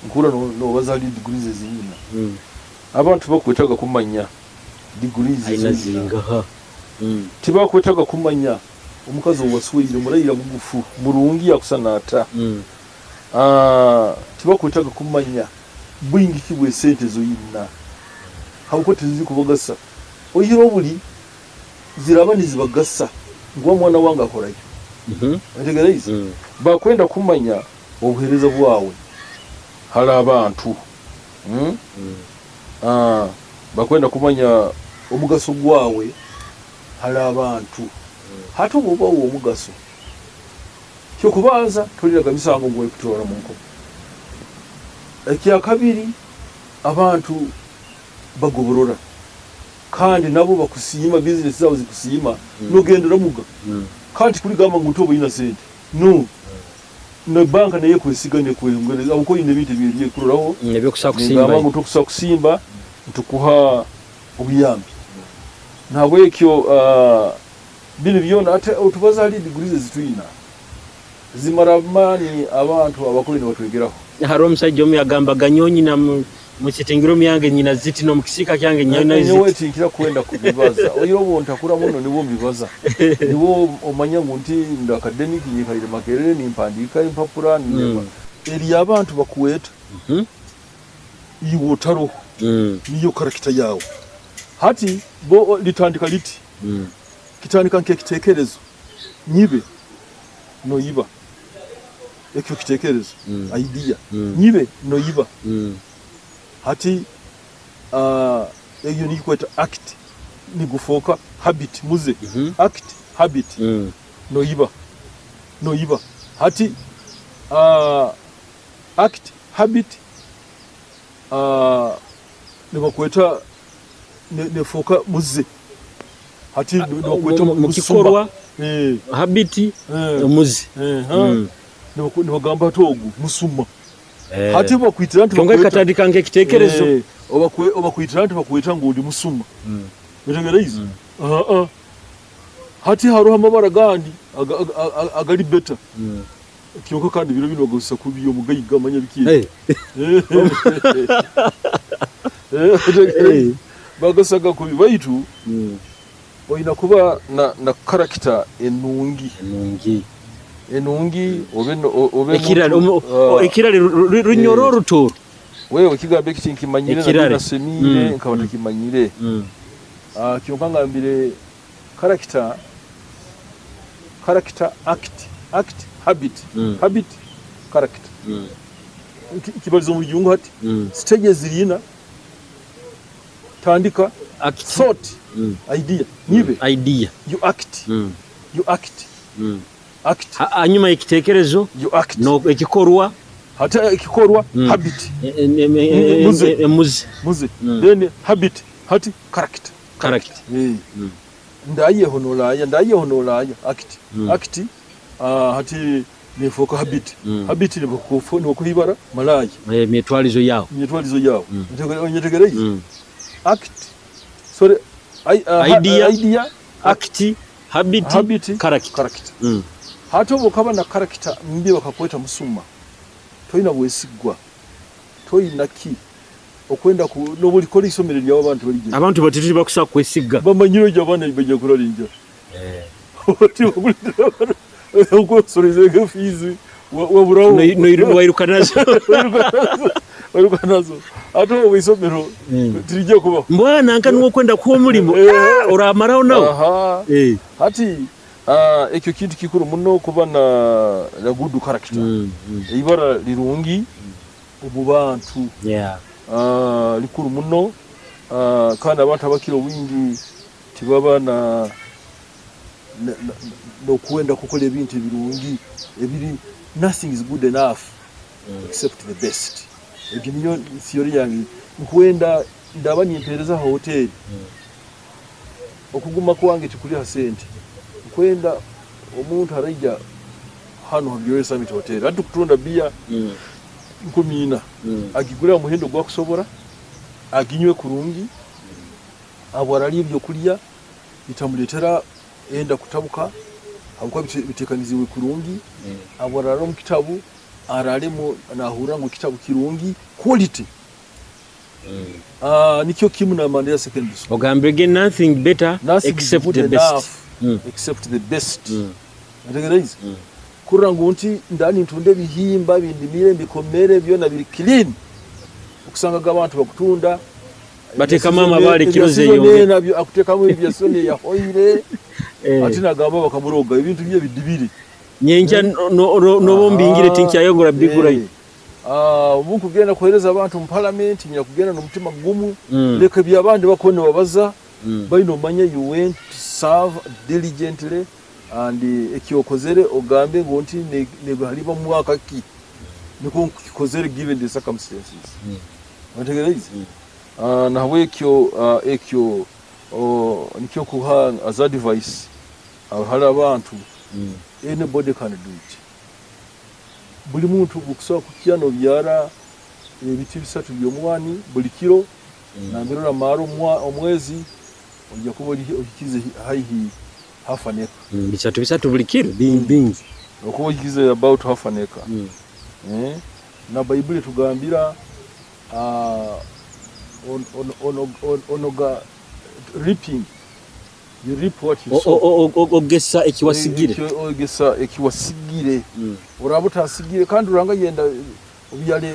Nkuhurra nobaza hali degrees ezinyina. Abantu bakwetaaga kumanya degrees Aina ezinyina. Zingaha? Tibakwetaaga kumanya omukazi owasweire muraira, mugufu, murungi, akusana ata. Tibakwetaaga kumanya bwingi ki bw'esente zoyina, habwokuba tiziri kubagasa. Oihire obuli ziraba nizibagasa ngu omwana wange akorayo. Otegereize? Bakwenda kumanya obuheereza bwawe hali abantu. Bakwenda kumanya omugaso gwawe hali abantu. Hati obu oba w'omugaso, kyokubanza toliraga misango ngu balikutwara mu nkomo. Ekyakabiri, abantu bagoborora kandi nabo bakusiima, bizinesi zaabo zikusiima, nogendera muga. Kandi tikuligamba ngu nti oba oyina sente. No. Na banka nayo ekwesiga nekwehongereza habwokuba oyine ebintu ebi ekuroraho. Ebyokusa Negamba kusimba. ngu tukusa kusimba nitukuha obuyambi. Nahabwekyo binu byona ate otubaza hali degrees ezitwina zimara amaani abantu abakuru nibatwegeraho. Hariho omusaija omu yagambaga, nyowe nyina mu sitting room yange nyina ziti, n'omu kisiika kyange nyinayo Nyowe ziti. Tinkira kwenda kubibaza. Oihireho obu ntakura muno nibwo mbibaza. Nibwo omanya ngu nti ndi academic, nyikaire Makerere nimpandiika empapura nindeba. Eriyo abantu bakweta iwe otaroho, niyo character yawe. Hati bo litandika liti, kitandika nk'ekitekerezo, nyibe noyiba. Ekyo kitekerezo, idea, nyibe noyiba. Hati eyo niyo kweta act, nigufooka habit, muze. Act, habit, noyiba, noyiba. Hati act, habit, nibakweta nefooka muze. Hati nibakweta Mu musuma. Kikorwa, habit, omuze. Nibagamba hati ogu musuma. Hati bakwitira nti Kyonka bakweta kikatandika nk'ekitekerezo. Obakwitira nti bakweta ngu ndi musuma. Otegereize? Hati hariho amabara gandi agali better. Kyonka kandi biro binu bagozesa kubi, omugaiga amanya biki ebi. Otegereize? Bagosaga kubi, baitu oyina kuba na character enungi. Enungi. Enungi obe obe Ekirale muntu, ekirale runyoro orutooro. Wewe ekigambo eki tinkimanyire, Ekirare. nabyo nasemiire nkaba ntakimanyire. Kyonka ngambire character, character, act, act, habit, habit, character. Nkibaliza omu rujungu hati. Stage ziri ina. Tandika Act. Thought, idea, nyibe. Idea. You act, you act, act. Hanyuma y'ekitekerezo You act. No ekikorwa. Hati ekikorwa, habit. Muze. Emuze. Muze. Then habit, hati character. Character. Ndayeho nolaya, ndayeho nolaya, act. Act, hati nefoka habit. Habit nibakuha ibara malaya. Emyetwarizo yawe. Emyetwarizo yawe. Onyetegereize? Act, sorry, Idea. Idea, Act, habit, habit, character. Character. Hati obu okaba na character mbi bakakweta musuma, toyina bwesigwa, toyina ki okwenda ku nobu olikora isomero ryawe abantu barigye. Abantu batiti bakusa kwesiga. Bamanyire ojya abaana bajya kurara enjara. Tibakuletera abaana okwesoreza fees waburaho. Wairuka nazo. Wairuka nazo. Ate obu isomero tirijya kubaho. Mbwana nka niwo kwenda kuha omurimo. Oramaraho nawe. Aha. Hati ekyo kintu kikuru muno kuba na good character. Ibara rirungi omu bantu. Likuru muno, kandi abantu abakira obwingi tibaba na n'okwenda kukora ebintu ebirungi ebiri, nothing is good enough except the best. Ebyo niyo theory yange. Nkwenda ndaba nimpereza ha hoteri, okuguma kwange tikuli ha sente. Nkwenda omuntu araija hano ha Glorious Summit Hotel, hati tukutunda biya 40,000, agigure aha muhendo gwakusobora, aginywe kurungi, abo ararya ebyokurya bitamuletera enda kutabuka habwokuba bitekanizibwe kurungi, abo arara omu kitabu. Araremu nahurra ngu kitabu kirungi, quality. Nikyo kimu na Mandera Secondary School. Ogambirege nothing better Nothing is except good the best. Enough except the best. Ntegereize kurora ngu nti ndani ntunda ebihimba bindimire, mbikomere, byona biri clean. Okusangaga abantu bakutunda Batekamu amabaale kiro zeyongera. Nabyo akutekamu ebya season eyahoire. Ati nagamba bakamuroga ebintu bye bidibire. Nyenkya noba mbingire tinkyayogora bigurayo. Obu nkugenda kuheereza abantu mu palamenti, nyina kugenda n'omutima gumu. Leka ebyabandi bakuba nibabaza, baine omanya you went to serve diligently and ekyokozere ogambe ngu nti haliba mu mwaka ki nikwo nkukikozere given the circumstances. Ontegereize? Nahabwekyo ekyo nikyo kuha as advice hali abantu, anybody can do it. Buli muntu okusobola kukya nobyara ebiti bisatu by'omwani buli kiro, nambere oramara omwezi ojja kuba ohikize haihi half an acre. Bisatu bisatu buli kiro bingi. Okuba ohikize about half an acre. Na Baibuli etugambira onoga reaping, you reap what you sow. Ogesa ekiwasigire. Ogesa ekiwasigire. Oraba otasigire, kandi Ruhanga yenda obyale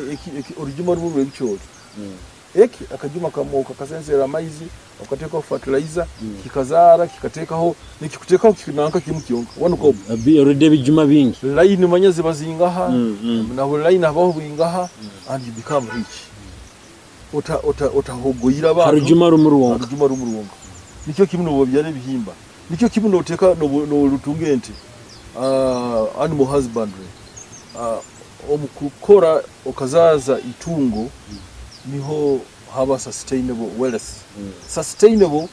orujuma rumwe rw'ebicoori. Eki akajuma kamooka kasensera amaizi, okateekaho fertilizer, kikazaara, kikateekaho, nikikuteekaho nanka kimu kyonka, one cob. Already ebijuma bingi. Line manya ziba zingaha, na buli line habaho bwingaha, and you become rich. Otahogoire abantu. Harujuma rumu rwonka. Harujuma rumu rwonka. Nikyo kimu nobu obyara ebihimba. Nikyo kimu noteeka norutunga ente, animal husbandry. Omu kukora okazaza itungo niho haba sustainable wealth. Sustainable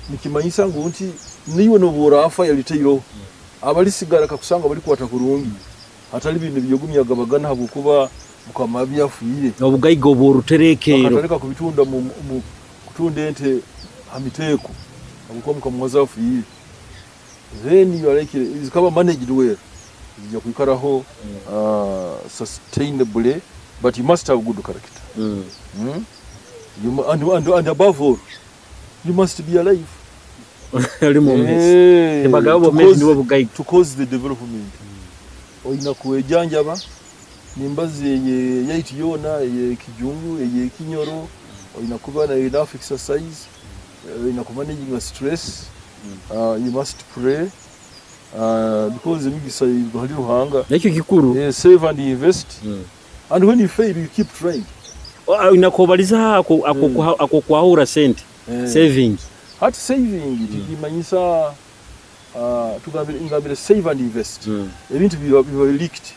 nikimanyisa ngu nti niiwe nobu orafa yalitaireho, abalisigara kakusanga balikwata kurungi, hatali binu ebyogumya gabagana habwokuba mukama byafiire. Obugaiga obw'oruterekeero. Bakataleka kubitunda mu kutunda ente ha miteeko habwokuba mukama wazo afiire. Then you are like zikaba managed well, zijja kwikaraho sustainably, but you must have good character. And above all, you must be alive. Oli mwomeezi. Tebagaba obwomeezi nibwo bugaiga. To cause the development. Oyina kwejanjaba nimbazi eyaitu yoona ey'ekijungu, ey'ekinyoro, oyina kuba na enough exercise, oyina kumanaginga stress, you must pray because emigisa iruga hali Ruhanga. Nekyo kikuru. Save and invest, and when you fail you keep trying. Oyina kobaliza ako kwahura sente, saving. Hati saving tikimanyisa, tugambire ngambire save and invest. Ebintu biba linked.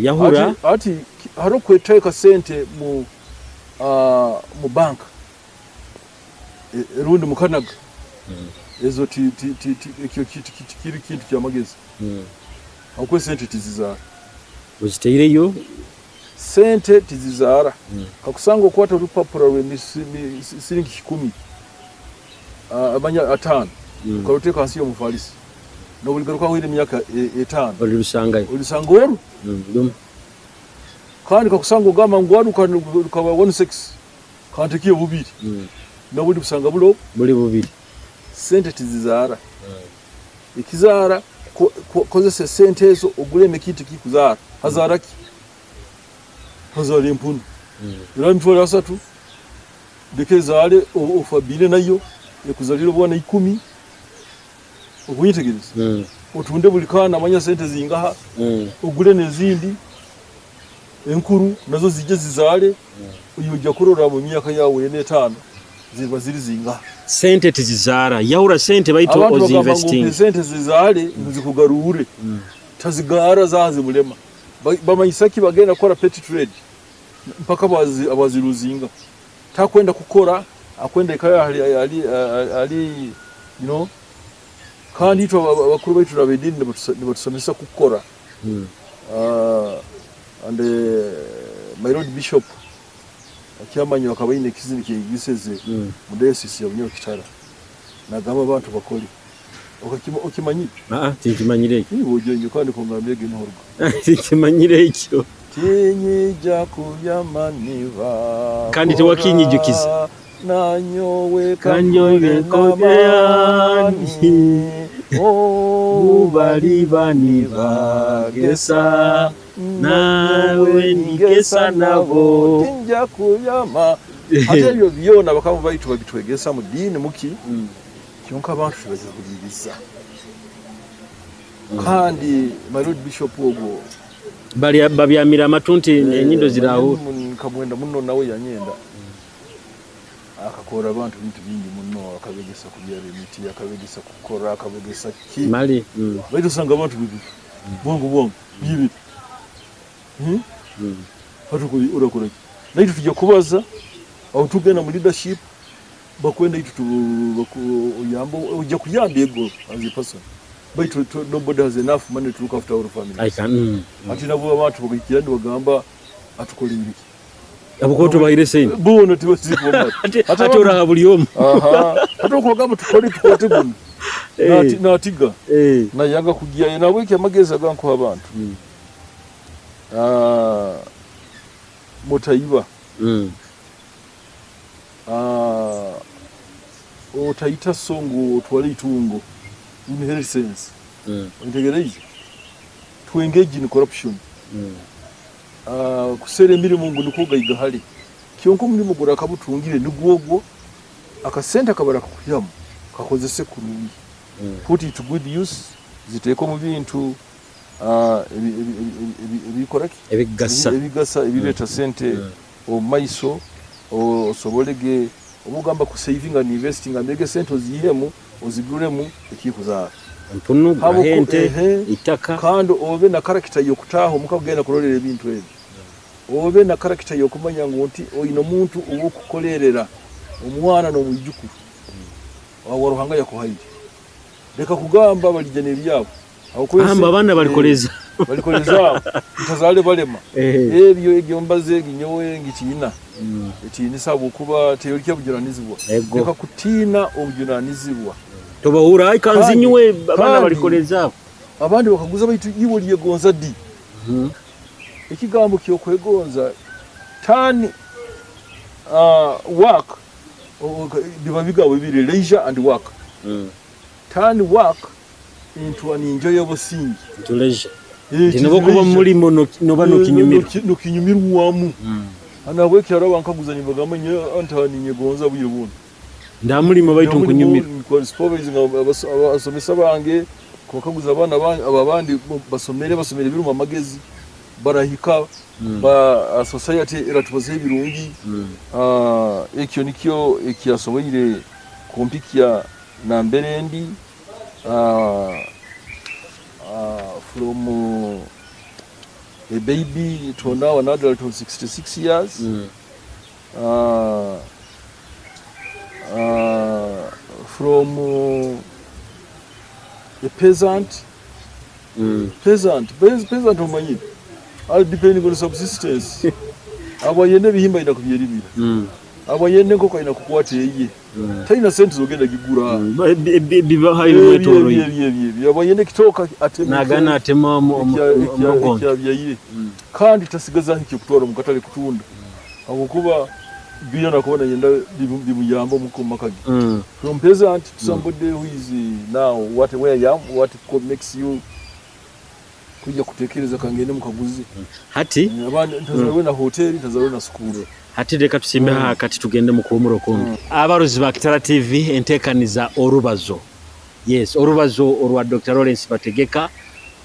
Yahura. Hati hariho kweteeka sente mu bank rundi mukanaga. Ezo ekyo kiri kintu kyamagezi. Habwokuba sente tizizaara. Ozitaireyo. Sente tizizaara. Kakusanga okwata orupapura rw'esiringi 100, amanya 5, ukaruteeka hansi y'omufalisi, nobuligaruka hahwire emyaka 5. Olirusangayo. Olisanga oru. Kandi kakusanga ogamba ngu wanu rukaba 1.6 kantekiyo bubiri. Nobuli busanga bulo. Buli bubiri. Sente tizizaara. Ekizaara kozesa sente ezo ogule ekintu kikuzaara. Hazaara ki? Hazaara empunu. Era 30,000 leka ezaale ofabire nayo ekuzalire obwana 10. Okunyetegereza. Otunde buli kaana amanya sente zingaha. Ogule n'ezindi enkuru nazo zijje zizaale. Ojja kurora mu myaka yawe ena etaano ziba ziri zingaha. Sente tizizaara. Yahura sente baitu Abantu bagamba ngu ozinvesting. Sente zizaale ngu zikugarure. Tazigaara zazimulema. Bamanyisa ki bagenda kukora petty trade mpaka abaziruzinga. Takwenda kukora, akwenda ikara ali you know. Kandi itwe abakuru baitu n'ab'ediini nibatusomesa kukora. And my Lord Bishop akyamanyi akaba aine ekizini kyeyigiseze mu diocese ya Bunyoro Kitara. Nagamba abantu bakole. Okimanyire? Tinkimanyire ekyo. Iwe ojenyo kandi kungambira ege niho oruga. Tinkimanyire ekyo. Tinyija kubyama niba Kandi tiwakinyijukiza. Nanyowe Kanyowe kankole nkoleani. n'amaani Mubaliba nibagesa, nawe nigesa nabo. Tinja kuyama. Ate ebyo byona bakama baitu babitwegesa mu diini muki, kyonka abantu tebabihuliriza. Kandi my lord bishop ogwo Babyamira amatu nti enyindo zirawo. Nkamwenda muno, nawe yanyenda. Akakora abantu bintu bingi muno, akabegesa kubyara emiti, akabegesa kukora, akabegesa ki. Mali. Baitu osanga abantu bibi bwangu bwangu bibi. Hati urakora ki? Naitu tujya kubaza aho tugenda mu leadership, bakwenda itu oyamba, ojja kuyamba ego as a person, baitu nobody has enough money to look after our family. Aika. Ati nabo abantu bagahikira nibagamba atukolere iki? Abukuba tubaire sente. Boona tibaziboma. Ate oraha buli omu. Ate okubagamba tukole tukwate guno. Natiga nayanga kugyayo nabweki amagezi agankuha abantu. Mutayiba. Otayita so ngu otwale itungo inheritance. Ontegereize to engage in corruption. Kusera emirimu ngu nikwo gaigahale, kyonka omulimu gurakabutungire nigwogwo akasente akabara kakuhiramu kakozese kurungi. Put it to good use, ziteeke omu bintu ebikora ki? Ebigasa. Ebigasa, ebireeta sente omu maiso, osobolege oba ogamba ku saving and investing, ambege sente ozihemu oziguremu ekikuzaara. Mpunu Habo ente itaka. Kandi obe na karakita y'okutaaha omuka kugenda kurolera ebintu ebyo, obe na karakita y'okumanya ngu nti oine omuntu ow'okukolerera omwana n'omwijukuru wa Ruhanga yakuhaire. Leka kugamba balija n'ebyabo. Amba abaana balikoleza. Balikoleza ntazale balema. Ebyo egyo mbaze egi nyowe ngitiina etiinisa habwokuba teyolikya bujunaanizibwa. Leka kutiina obujunaanizibwa. Tobahura ai kanzinywe abaana balikoleza. Abandi bakaguza baitu iwe olyegonza di? Ekigambo kyokwegonza turn work biba bigambo bibiri, leisure and work. Turn work into an enjoyable thing. Tuleje noba kuba mulimo noba nokinyumirwa. Nokinyumirwamu. Anabweki araba nkaguza nibagamba nyo antani nyegonza bwire buno. Ndamulimo baitu nkunyumirwa. Nkunyumirwa. Supervising abasomesa bange kubakaguza abana aba abandi basomere biruma amagezi barahika ba society iratubaze ebirungi. Ekyo nikyo ekiyasoboire kumpikia na mbere ndi from a baby to now an adult of 66 years. From a peasant. Peasant omanyire all depending on subsistence. Abayene bihimba ina kubyerimira. Abayene nkoko ina kukwata eye. Talina sente zogenda gigura. Bibaha ebimwetoroire. Abayene kitoka atema. Nagana atema omugongo. Ekyabyaire. Kandi tasigaza nkyo kutwara mu katale kutunda. Habwokuba byo nakubona yenda bimuyamba mu makagi. From peasant to somebody who is now what where I am, what makes you kujja kutekereza kangende mukaguzi. Hati abandi ntazalwe na hoteli, ntazalwe na sukuru. Hati reka tusimbe kati tugende mu kuhumura okundi. Abarozi ba Kitara TV entekaniza orubazo. Yes, orubazo orwa Dr. Lawrence Bategeka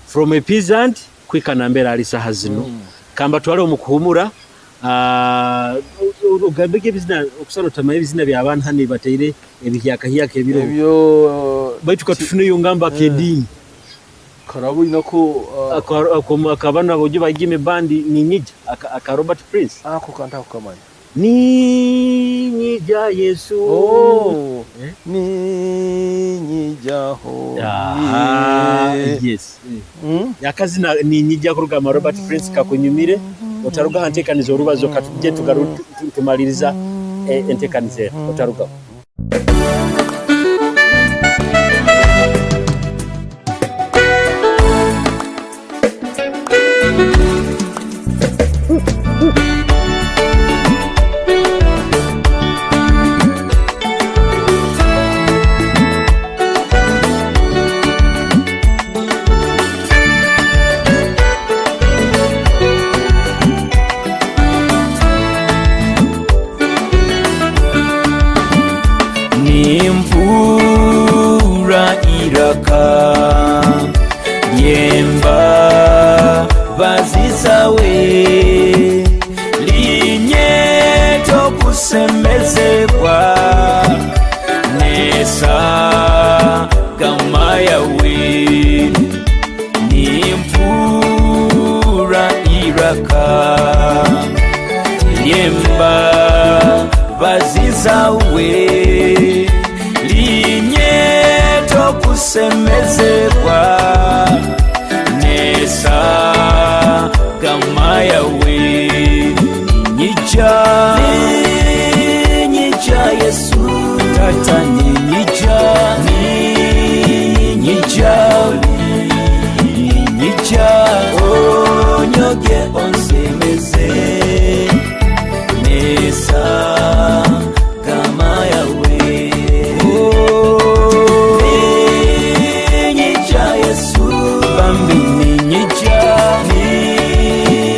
from a peasant kwika nambera ali saha zino. Kamba twale omu kuhumura ogambege ebizina okusala otamaye ebizina by'abaana hano bateire ebihyakahiyaka ebiro. Ebyo baitu katufuneyo ngamba kedini. Karabo inako akabana bojo bagime bandi ninyija aka Robert Prince. Ako kanta kukamanya. Ninyija Yesu. Oh. Ninyija ho. Yes. Yakazina ninyija kuruga ma Robert Prince kakunyumire otaruga antekaniza orubazo katuje tugaru tumaliriza entekanize otaruga. Nimpurra iraka ly'embabazi zawe linyeta okusemezebwa n'esagama yawe. Nimpurra iraka ly'embabazi zawe linyeta okusemezebwa n'esagama yawe. Ninyija, ninyija, Yesu Tata, ninyija, ninyija, ninyija, onyoge onsemeze n'esagama yawe. Ninyija, Yesu bambi, ninyija,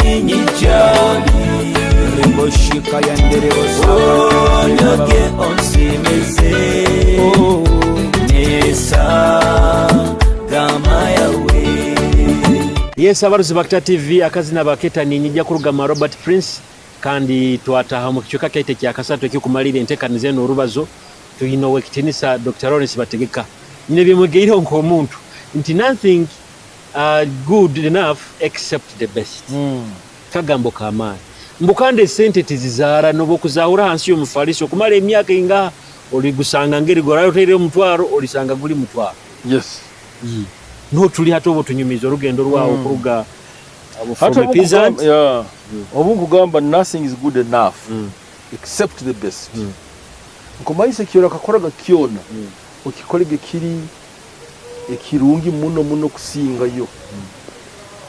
ninyija, Reboshika yanderebosa. Onyoge onsemeze n'esagama yawe. Yes, abaruzi Bakita TV, akazina baketa ninyija kurugama Robert Prince, kandi twataha mu kicweka kyaitu kya kasatu ekikumalira entekaniza eno orubazo. Tuyina owekitinisa Dr. Lawrence Bategeka. Nyine byemwegeireho nk'omuntu nti nothing good enough except the best. Kagambo kamaani mbu kandi esente tizizaara, noba okuzahura hansi y'omufalisi okumala emyaka ingaha, oligusanga ngeri gorayo oteire omutwaro, olisanga guli mutwaro. Niho tuli hati, oba tunyumiza orugendo rwawe okuruga Hati from a peasant. Yeah. Obu nkugamba nothing is good enough except the best. Nkumanyisa kyona kakoraga kyona, okikolege kiri ekirungi muno muno kusingayo.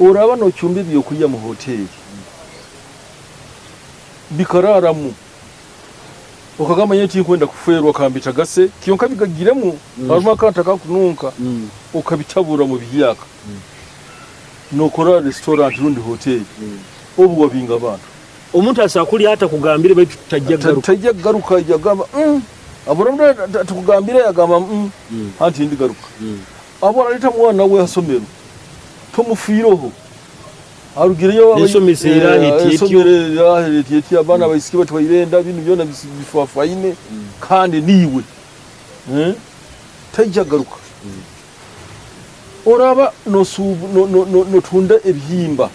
Oraba nochumba ebyokulya mu hoteri bikararamu, okagamba nyewe tinkwenda kuferwa, kambitagase kyonka bigagiremu, harimu akantu akakununka, okabitabura mu bihyaka, nokora restaurant rundi hoteri, obu wabinga abantu. Omuntu asobola kulya ata kugambire baitu tutajja garuka. Tajja kugaruka, yagamba abura tukugambire, yagamba anti ndigaruka. Abo araleta mwana we hasomero, tomufiireho, arugireyo. N'ensomesa era etyo. Esomero era etyo, abaana baisiki batwaire enda, bintu byona bifafaine kandi niiwe. Eh? Tajja garuka. Oraba notunda ebihimba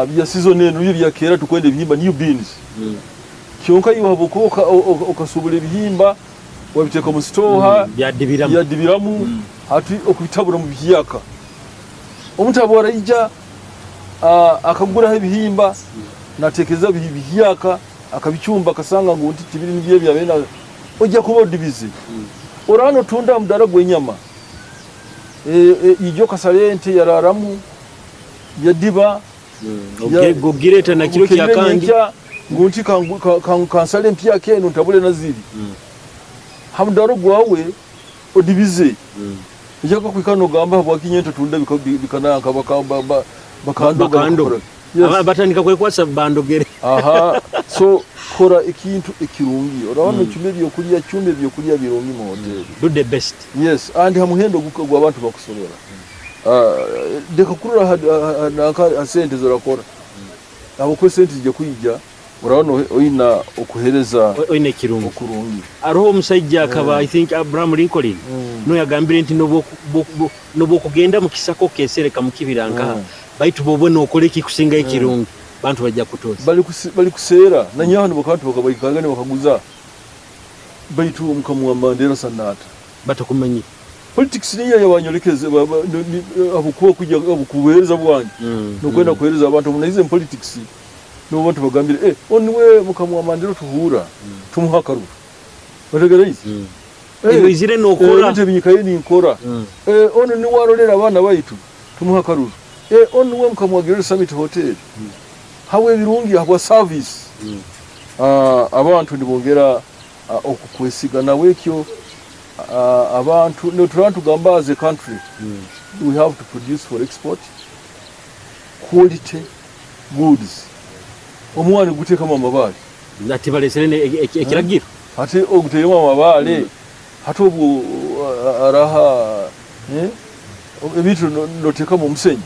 bya season eno, byo byakera tukwenda ebihimba new beans, kyonka iwe habwokuba okasubula ebihimba, wabiteeka mu sitoha, byadibiramu. Byadibiramu, hati okubitabura mu biyaka, omuntu aba araija akaguraho ebihimba, natekereza bihiyaka, akabicyumba, akasanga ngu nti tibiri nibyo byabena, ojja kuba odibize. Orano tunda mudara gw'enyama, ijo kasale ente yararamu yadiba. Ogireta na kiro kya kandi. Ngu nti kansale empya keno ntabule naziri hamudaro gwawe, odibize, ejaka kwikana ogamba habwaki tunda bikananka bakandoga. Bakandoga. Yes. Batandika kwekwasa bandogere. Aha, so kora ekintu ekirungi. Urabona cyumba ebyokulya, cyumba ebyokulya birungi mu hoteli. Do the best. Yes, and hamuhendo gw'abantu bakusobora. Reka kurura nanka sente zorakora, abo sente zijja kwijja, urabona oyina okuhereza oyina ekirungi. Okurungi. Hariho omusajja akaba, I think Abraham Lincoln, no yagambire nti nobwokugenda mu kisaka okesereka mu kibira nkaha, baitu bwobwe nokola ekikusinga ekirungi, bantu bajja kutoza. Bali kuseera nanyaho nibakantu bakabaikagane bakaguza, baitu omukamu wa Mandela sanata batakumanyire. Politics niyo yabanyolekeze abukuba kujja abukubuhereza bwange nokwenda kuhereza abantu munaize mu politics, nibo bantu bagambire oniwe mukamu wa Mandela, tuhura tumuha akaruru, bategereize. Ebizire nokora. Ebintu ebinyikaye ninkora. Ono niwe arolera abaana baitu, tumuha akaruru. Ono niwe mukamu wa Great Summit Hotel, habwe ebirungi, habwa service. Abantu nibongera okukwesiga nawe ekyo. Abantu no tugamba as a country we have to produce for export quality goods. Omwani guteekamu amabaale. Ati balesere ekiragiro. Hati oguteiremu amabaale, hati obu araha ebintu noteekamu omusenyi.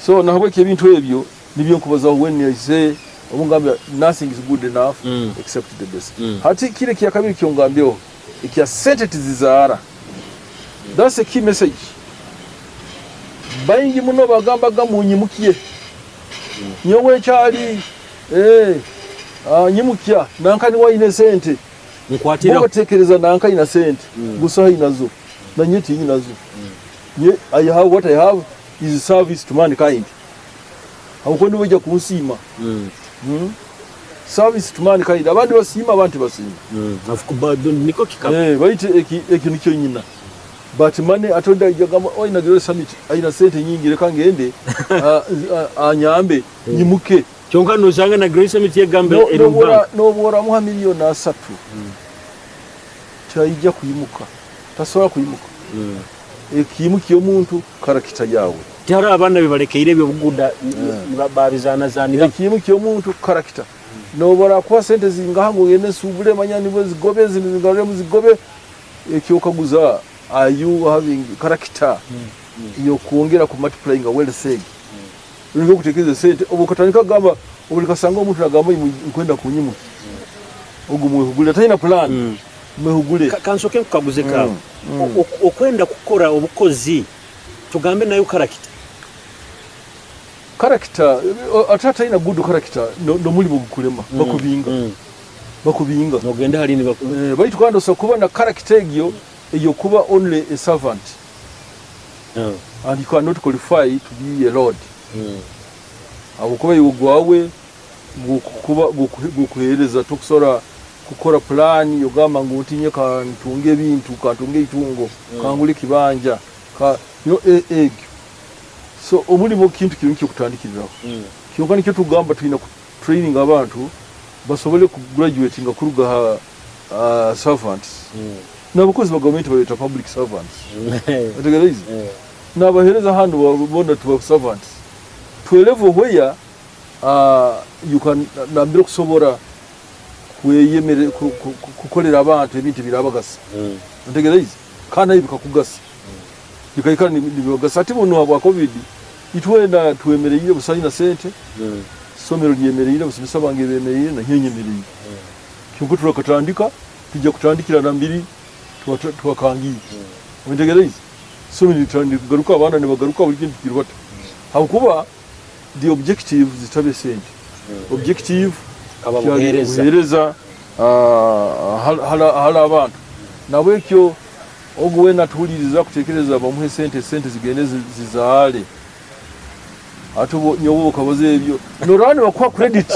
So nahabweki ebintu ebyo nibyo nkubazaho when I say, obu ngambira nothing is good enough except the best. Hati kiri ekyakabiri kyongambireho ekya sente tizizaara. That's a key message. Baingi muno bagambaga munyimukye. Nyowe ekyali nyimukya nanka niwe aine sente. Nkwatira. Bo batekereza nanka aina sente. Busaho ainazo. Nanye tinyinazo. Nye I have what I have is service to mankind. Habwokuba nibo baija kunsiima. Service to mankind. Abandi basiima abandi tibasiima. Niko kikaba. Baitu eki nikyo nyina. But money ate ondi aija agamba oi nagirole summit aina sente nyingi reka ngende anyambe nyimuke. Kyonka nosanga na Grace Summit yegambe eri mu bank. Nobu oramuha 3 million taija kwimuka. Tasobola kwimuka. Ekiimukya omuntu character yawe. Tihariho abaana bebalekeire ebyobuguda babizanazanira. Ekiimukya omuntu character. Nobu orakuha sente zingaha ngu ogende nsubule manya nibwo zigobe zinu zigaruremu zigobe, ekyokaguza are you having character yokwongera ku multiplying wealth egi. Oringa okutekereza sente obu okatandika kugamba obu kasanga omuntu nagamba nkwenda kunyimuka ogu mwehugule atalina plan mwehugule. Kansoke nkukaguze kawe. Okwenda kukora obukozi tugambe nayo character. Character ate atalina good character n'omulimo gukulema, bakubinga. Bakubinga. Nogenda hali nibaku Baitu kandi osobola kuba na character egyo eyokuba only a servant and you cannot qualify to be a lord. Habwokuba iwe gwawe gukuhereza tokusobora kukora plan yogamba ngu ntinye kantunge ebintu, kantunge eitungo, kangule ekibanja ka, you know, egyo. So omulimo kintu kirungi kyokutandikiriraho. Kyonka nikyo tugamba tulina ku training abantu basobole ku graduate nga kuruga ha servants. N'abakozi ba gavumenti babeta public servants. Otegereize? N'abaheereza hanu bona tuba servants to a level where you can nambere kusobora kweyemere kukolera abantu ebintu ebirabagasa. Otegereize? Kandi nayo bikakugasa, bikaikara nibibagasa. Ati bunu habwa COVID itwena twemereire busaina sente, isomero lyemereire, abasomesa bange bemereire, nanyo nyemereire. Kyonka turakatandika, tujja kutandikira nambiri twakangiire. Otegereize? Isomero litandika kugaruka, abaana nibagaruka, buli kintu kiri bata, habwokuba the objective zitabe sente, objective kaba kyali buheereza. Buheereza hala abantu. Nabwekyo ogu wena atuhuliriza kutekereza bamuhe sente, sente zigende zizaale, ate nyowe okabaza ebyo noraba nibakuha credit.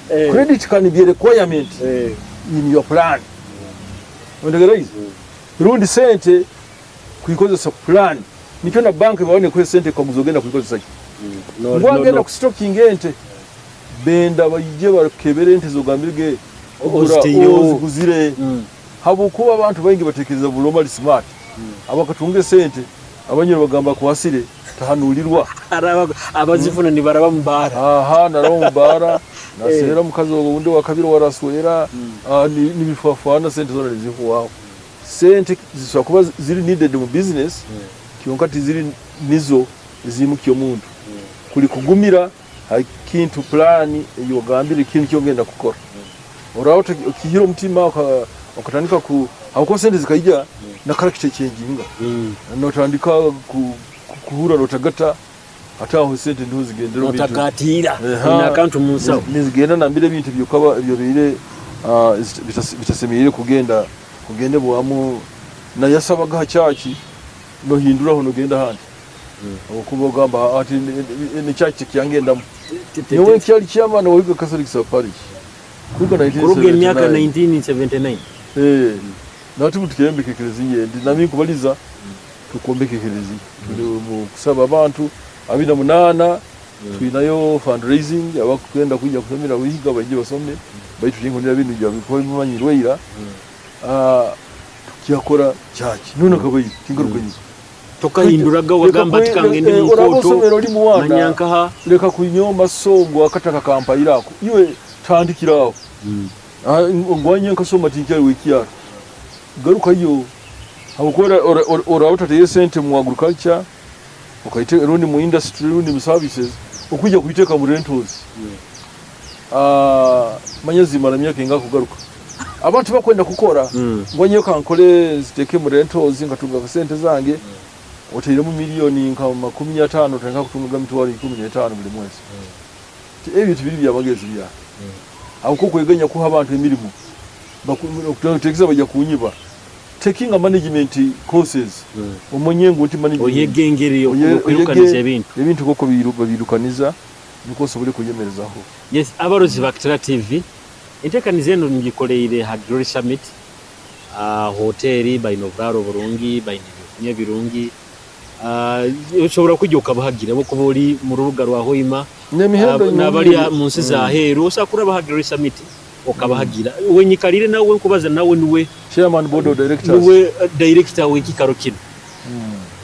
Credit can be a requirement in your plan. Ontegereize? Rundi sente kuikozesa plan, nikyo na bank babone kuha sente kaguza ogenda kuikozesa ki. No, Ngwagenda no. kustokinga ente, benda baije bakebere ente zogambirege Oziteireho. oziguzire. Habwokuba abantu baingi batekereza buloma smart, abakatunga esente abanyoro bagamba kwasire tahanulirwa. Abazifuna nibaraba mubara. Aha naraba mubara nasera mukazi wundi wa kabiri waraswera, nibifafana sente zona nizikuwaho. Sente zisobola kuba ziri needed mu business, kyonka tiziri nizo ezimukya omuntu. Kuli kugumira ha kintu, plan eyogambire ekintu kyogenda kukora, oraho okihira omutima okatandika ku habwokuba sente zikaija na character echanginga, notandika kuhura notagata, ate aho sente niho zigendera omu bintu. Notagatiira Eha. ina akantu mu nsawo. Nizigenda nambire ebintu byokaba ebyobeire bitasemereire kugenda kugendebwamu. Nayasabaga ha church nohinduraho nogenda ahandi okuba ogamba ati ni church kyangendamu. Nyowe nkyali chairman wa Wiga Catholic Parish kuruga Kuruga emyaka 1979. 1979. Nati tukyombeka ekereziya endi nami nkubaliza tukombeka ekereziya, tuli mu kusaba abantu 28, twinayo fundraising, abakugenda kwijja kusomera Wiga baije basome, baitu tinkunira bintu bya bimanyirwe ira. Tukyakora church none akabayi tingaruka nyuma. Tokahinduraga wagamba ati kangende mu Oraba nkoto osomero oli muwana nanyankaha. Leka kunyoma songo akataka kampairako, iwe tandikiraho. Ah, ngwanye nkasoma tinkyali w'ekyaro, garukayo habwokuba oraba otateire sente mu agriculture, okaite rundi mu industry rundi mu services, okwija kuiteeka mu rentals, ah, manya zimara myaka engaha kugaruka. Abantu bakwenda kukora, ngu nyowe kankole nziteeke mu rentals nkatunga sente zange, oteiremu miliyoni nka 50, otandika kutungaga 150,000 buli mwezi. Ebyo tibiri byamagezi bya habwokuba okweganya kuha abantu emirimo, okuteekeza bajja kunyiba. Taking a management courses, omanye ngu nti management. Oyege engeri y'okwirukaniza ebintu. Ebintu nk'oku babirukaniza nukwo osobole kweyemerezaho. Yes, abarozi ba Kitara TV, enteekaniza enu ngikoleire ha Glory Summit hoteri, baine oburaaro burungi, baine ebyokunywa ebirungi, osobora kwija okabahagira habwokuba ori mu rubuga rwa Hoima N'emihendo nabali mu nsi za heeru, osobola kuraba ha Glory Summit okabahagira. Wenyikaliire nawe nkubaza nawe niwe Chairman Board of Directors. Niwe director w'ekikaro kinu.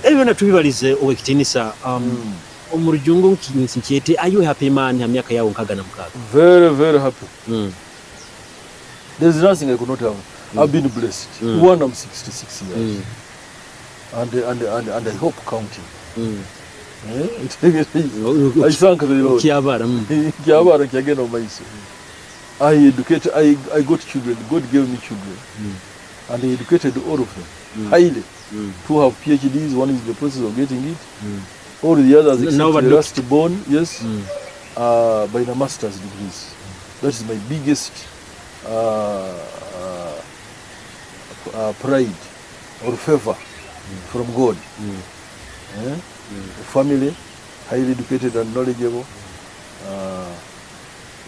Ebyo byona tubibalize ow'ekitiinisa. Omu rujungu nkyete, are you a happy man ha myaka yawe 66? Very, very happy. There is nothing I could not have. I've been blessed. One, I'm 66 years. And I hope counting. Eh? I thank the Lord. Okyabara. Nkyabara, nkyagenda mu maiso. I educate, I got children. God gave me children. And I educated all of them. Highly. Two have PhDs, one is in the process of getting it. All the others, except Now the last born, yes, by the master's degrees. That is my biggest pride or favor from God. Eh? A family, highly educated and knowledgeable.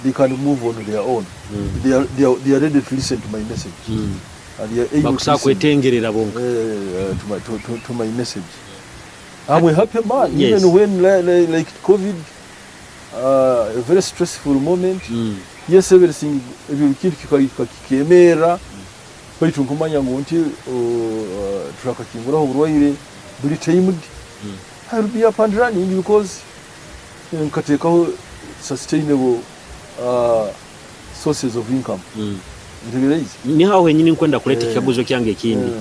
They can move on their own. They are ready to listen to my message. And they are able to Bakusobola listen kwetengerera bonka. to my message. I'm a happy man. Even when like COVID, a very stressful moment. Yes, everything, ebyo kintu kikemera, baitu nkumanya ngu nti turakakinguraho oburwaire buri tamed. I will be up and running because nkateekaho sustainable sources of income. Ntegereize. Niho henyini nkwenda kuleta ekikaguzo kyange ekindi.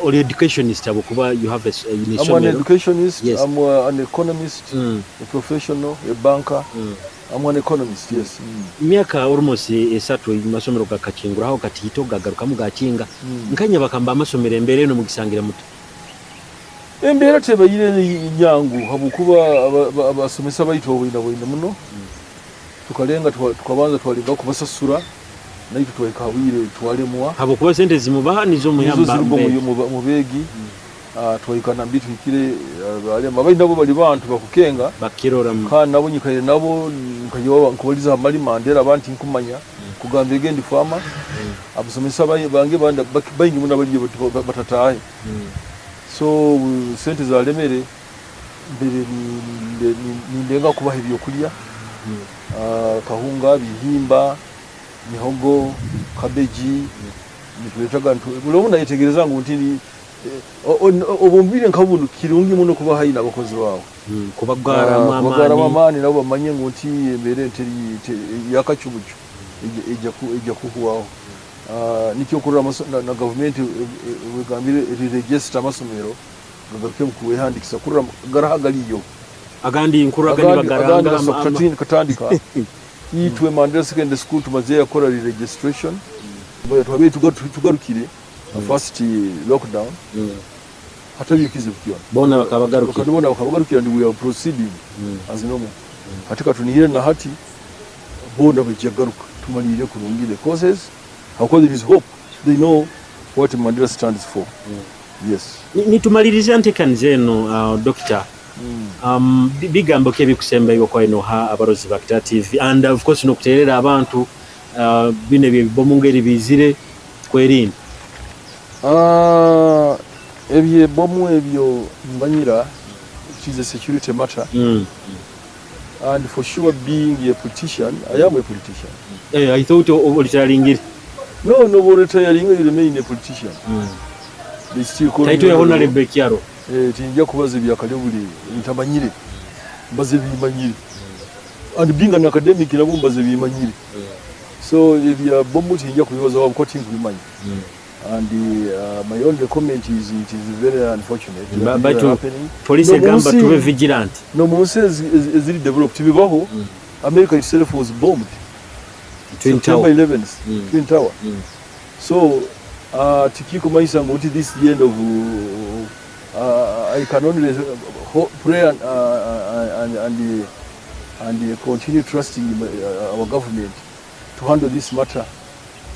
Oli educationist habwokuba you have a I'm an isomero. educationist, I'm an economist, a professional, a banker. I'm an economist, yes. Myaka almost 3 amasomero gakakinguraho katito gagarukamu gakinga. Nkanya bakamba amasomero embere eno mugisangira muto. Embeera tebaire nyangu habwokuba abasomesa baitu boina boina muno. Tukalenga tukabanza twalenga kubasasura naitwe twahika bwire twalemwa. Habwokuba sente zimubaha nizo Nizo muyamba ziruga mbere. mu beegi. Twahika nambi tuhikire, balema abayi nabo bali bantu bakukenga bakirora kandi nabo nyikaire nabo nkayoba nkubaliza amalima ndera abantu nkumanya kugamba egendi farmer abasomesa bange banda baingi muno bali batatahe. So sente zalemere mbere nindenga kubaha ebyokulya, kahunga, bihimba, mihogo, kabeji, nituletaga buli omu nayetegereza ngu nti obumbire nka bunu kirungi muno kuba hayi n'abakozi bawe. Kubagaramu Kubagaramu amaani. Amaani nabo bamanye ngu nti embeera enteri yakacubucu ejja kuhwaho. Nikyo kurora na gavumenti wegambire riregister amasomero gagaruke mu kuwehandikisa kurora garaha galiyo. Agandi nkuru agandi bagaranga Agandi katandika itwe Mandela Secondary School tumaze yakora re-registration. Twabe tugarukire first lockdown, hatari ikizibu kyona. Bona bakabagarukira. Bakabona bakabagarukira ndi we are proceeding as normal. Hati katunihire na hati bona bajagaruka tumalire kurungi the courses, because there is hope, they know what Mandela stands for. Yes. Nitumaliriza ntekaniza eno, doctor. Bigambo ki ebikusembayo kwa ino ha abarozi ba Kitara TV and of course nokuterera abantu, bino ebyo ebibomu ngeri bizire kwerinda? Ebyo bomu ebyo mbanyira, it is a security matter. And for sure, being a politician, I am a politician. I thought olitaringire. No, retiring, you remain a politician. They still call me Taito ya honorable. Honorable Kyaro. Tinja kubaza ebya kalebule ntamanyire, mbaze bimanyire. And being an academic nabo mbaze bimanyire. So ebya bomu tinja kubibazaho habwokuba tinkubimanya. And my only comment is it is very unfortunate that these are Baitu happening. police N'omu egamba nsi- tube vigilant. N'omu nsi eziri developed bibaho. America itself was bombed. Twin September Tower. 11th, Twin Tower. So tikikumanyisa ngu nti this the end of I can only pray and continue trusting our government to handle this matter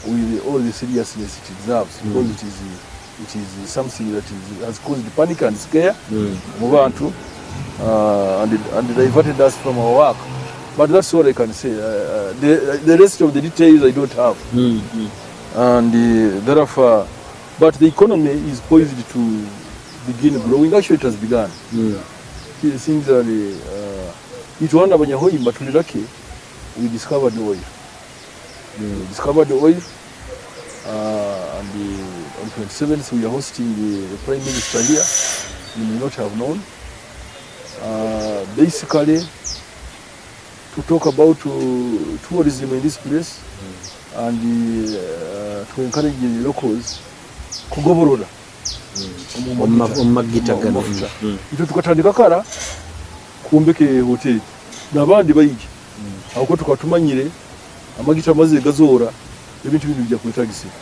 with all the seriousness it deserves, because it is something that has caused panic and scare mu bantu and diverted us from our work. But that's all I can say. The rest of the details I don't have. And therefore, but the economy is poised to begin growing. Actually, it has begun. Things are, itwana Abanyahoima tuli lucky, we discovered oil. We discovered oil, and on 27th we are hosting the Prime Minister here. You may not have known. Basically, to talk about tourism in this place and to encourage the locals kugoborora omu Omu magita omu gano. mafuta. Itwe tukatandika kara kumbeke hoteli n'abandi bayigi, ahubwo tukaba tumanyire amagita amaze gazora ebintu bino bijja kwetagisibwa,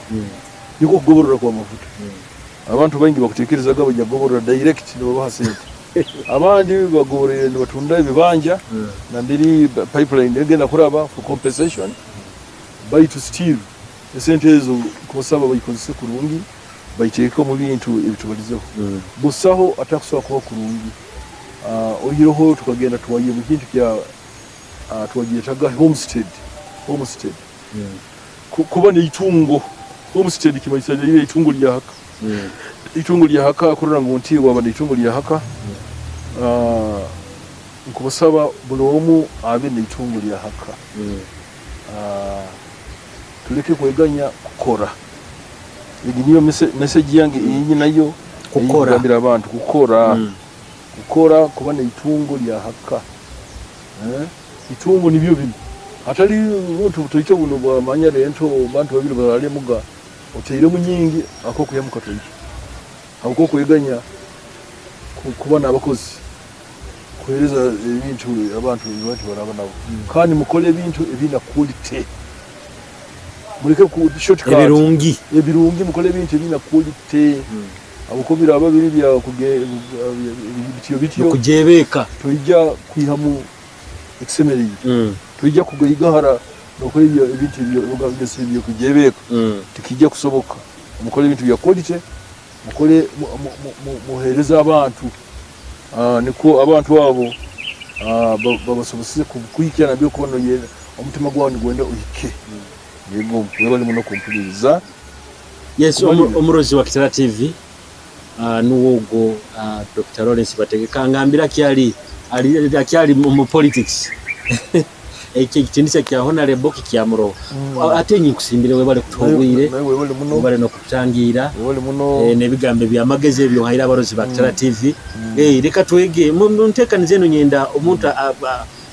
niko kugoborora kwa mafuta. Abantu baingi bakutekerezaga bajya kugoborora direct nibabaha sente, abandi bagoborere nibatunda ebibanja nambiri pipeline egenda kuraba for compensation. Baitu still esente ezo kubasaba bayikozese kurungi, bayiteeke mu bintu ebitubalizeho. Busaho atakusobola kuba kurungi. Oyireho tukagenda tuwaye mu kintu kya twagyetaga homestead. Homestead kuba neitungo, homestead kimanyisa lile itungo lya haka, itungo lya haka kurora ngu nti waba neitungo lya haka. Nkubasaba buli omu abe neitungo lya haka. Tuleke kweganya kukora. Egi niyo message yange iyi nayo. Kukora. Eyikugambira abantu kukora, kukora, kuba neitungo lya haka. Eh? Itungo nibyo bino, atali buntu butoito buno bwamanya rento bantu babiri baralemuga oteiremu nyingi ako kuyamuka toito ako kweganya kuba n'abakozi kuhereza ebintu abantu baraba nabo. Kandi mukole ebintu ebina quality, mureke ku shortcut. Ebirungi. Ebirungi, mukole ebintu ebina quality, abuko biraba biri bya bityo bityo. Nokujebeka. Toija kwihamu ekisemerire, toija kugaigahara nokora ebyo ebintu ebyo ebyo kujebeka, tikijja kusoboka. Mukole ebintu bya quality, mukole muhereze abantu, niko abantu abo babasoboseze kuhikira nabyo kubona omutima gwawe nigwenda uhike. Yego, webali muno kumpuliriza. Yes. Kumalira. Omurozi wa Kitara TV, nuwogo Dr. Lawrence Bategeka ngambira akyali akyali mu politics, ekyo ekitindisa kya honorable kikyamuroho. Ate nkusimbire, webale kutuhobwire. Nawe webali muno. Webale nokutangira. Webali muno. N'ebigambo ebyamagezi ebyo haira abarozi ba Kitara TV. Reka twege mu nteekaniza eno, nyenda omuntu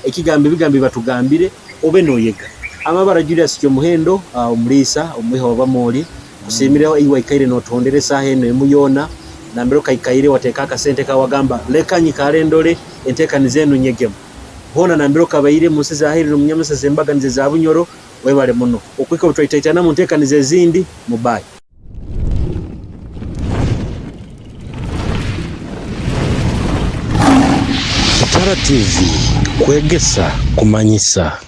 ekigambo ebigambo batugambire obe noyega. Amabara Julius Kyomuhendo, omuliisa omwiha wa Bamoli, kusiimireho iwe waikaire notondera esaaha eno emu yoona nambere okaikaire wateeka akasente kawagamba leka nyikare ndore enteekaniza eno nyegemu hoona nambere okabaire munsi zaheri nomunyamasa embaganiza za Bunyoro. Webale muno okwika obutwaitaitana mu nteekaniza ezindi mubayi. Kitara TV, kwegesa kumanyisa.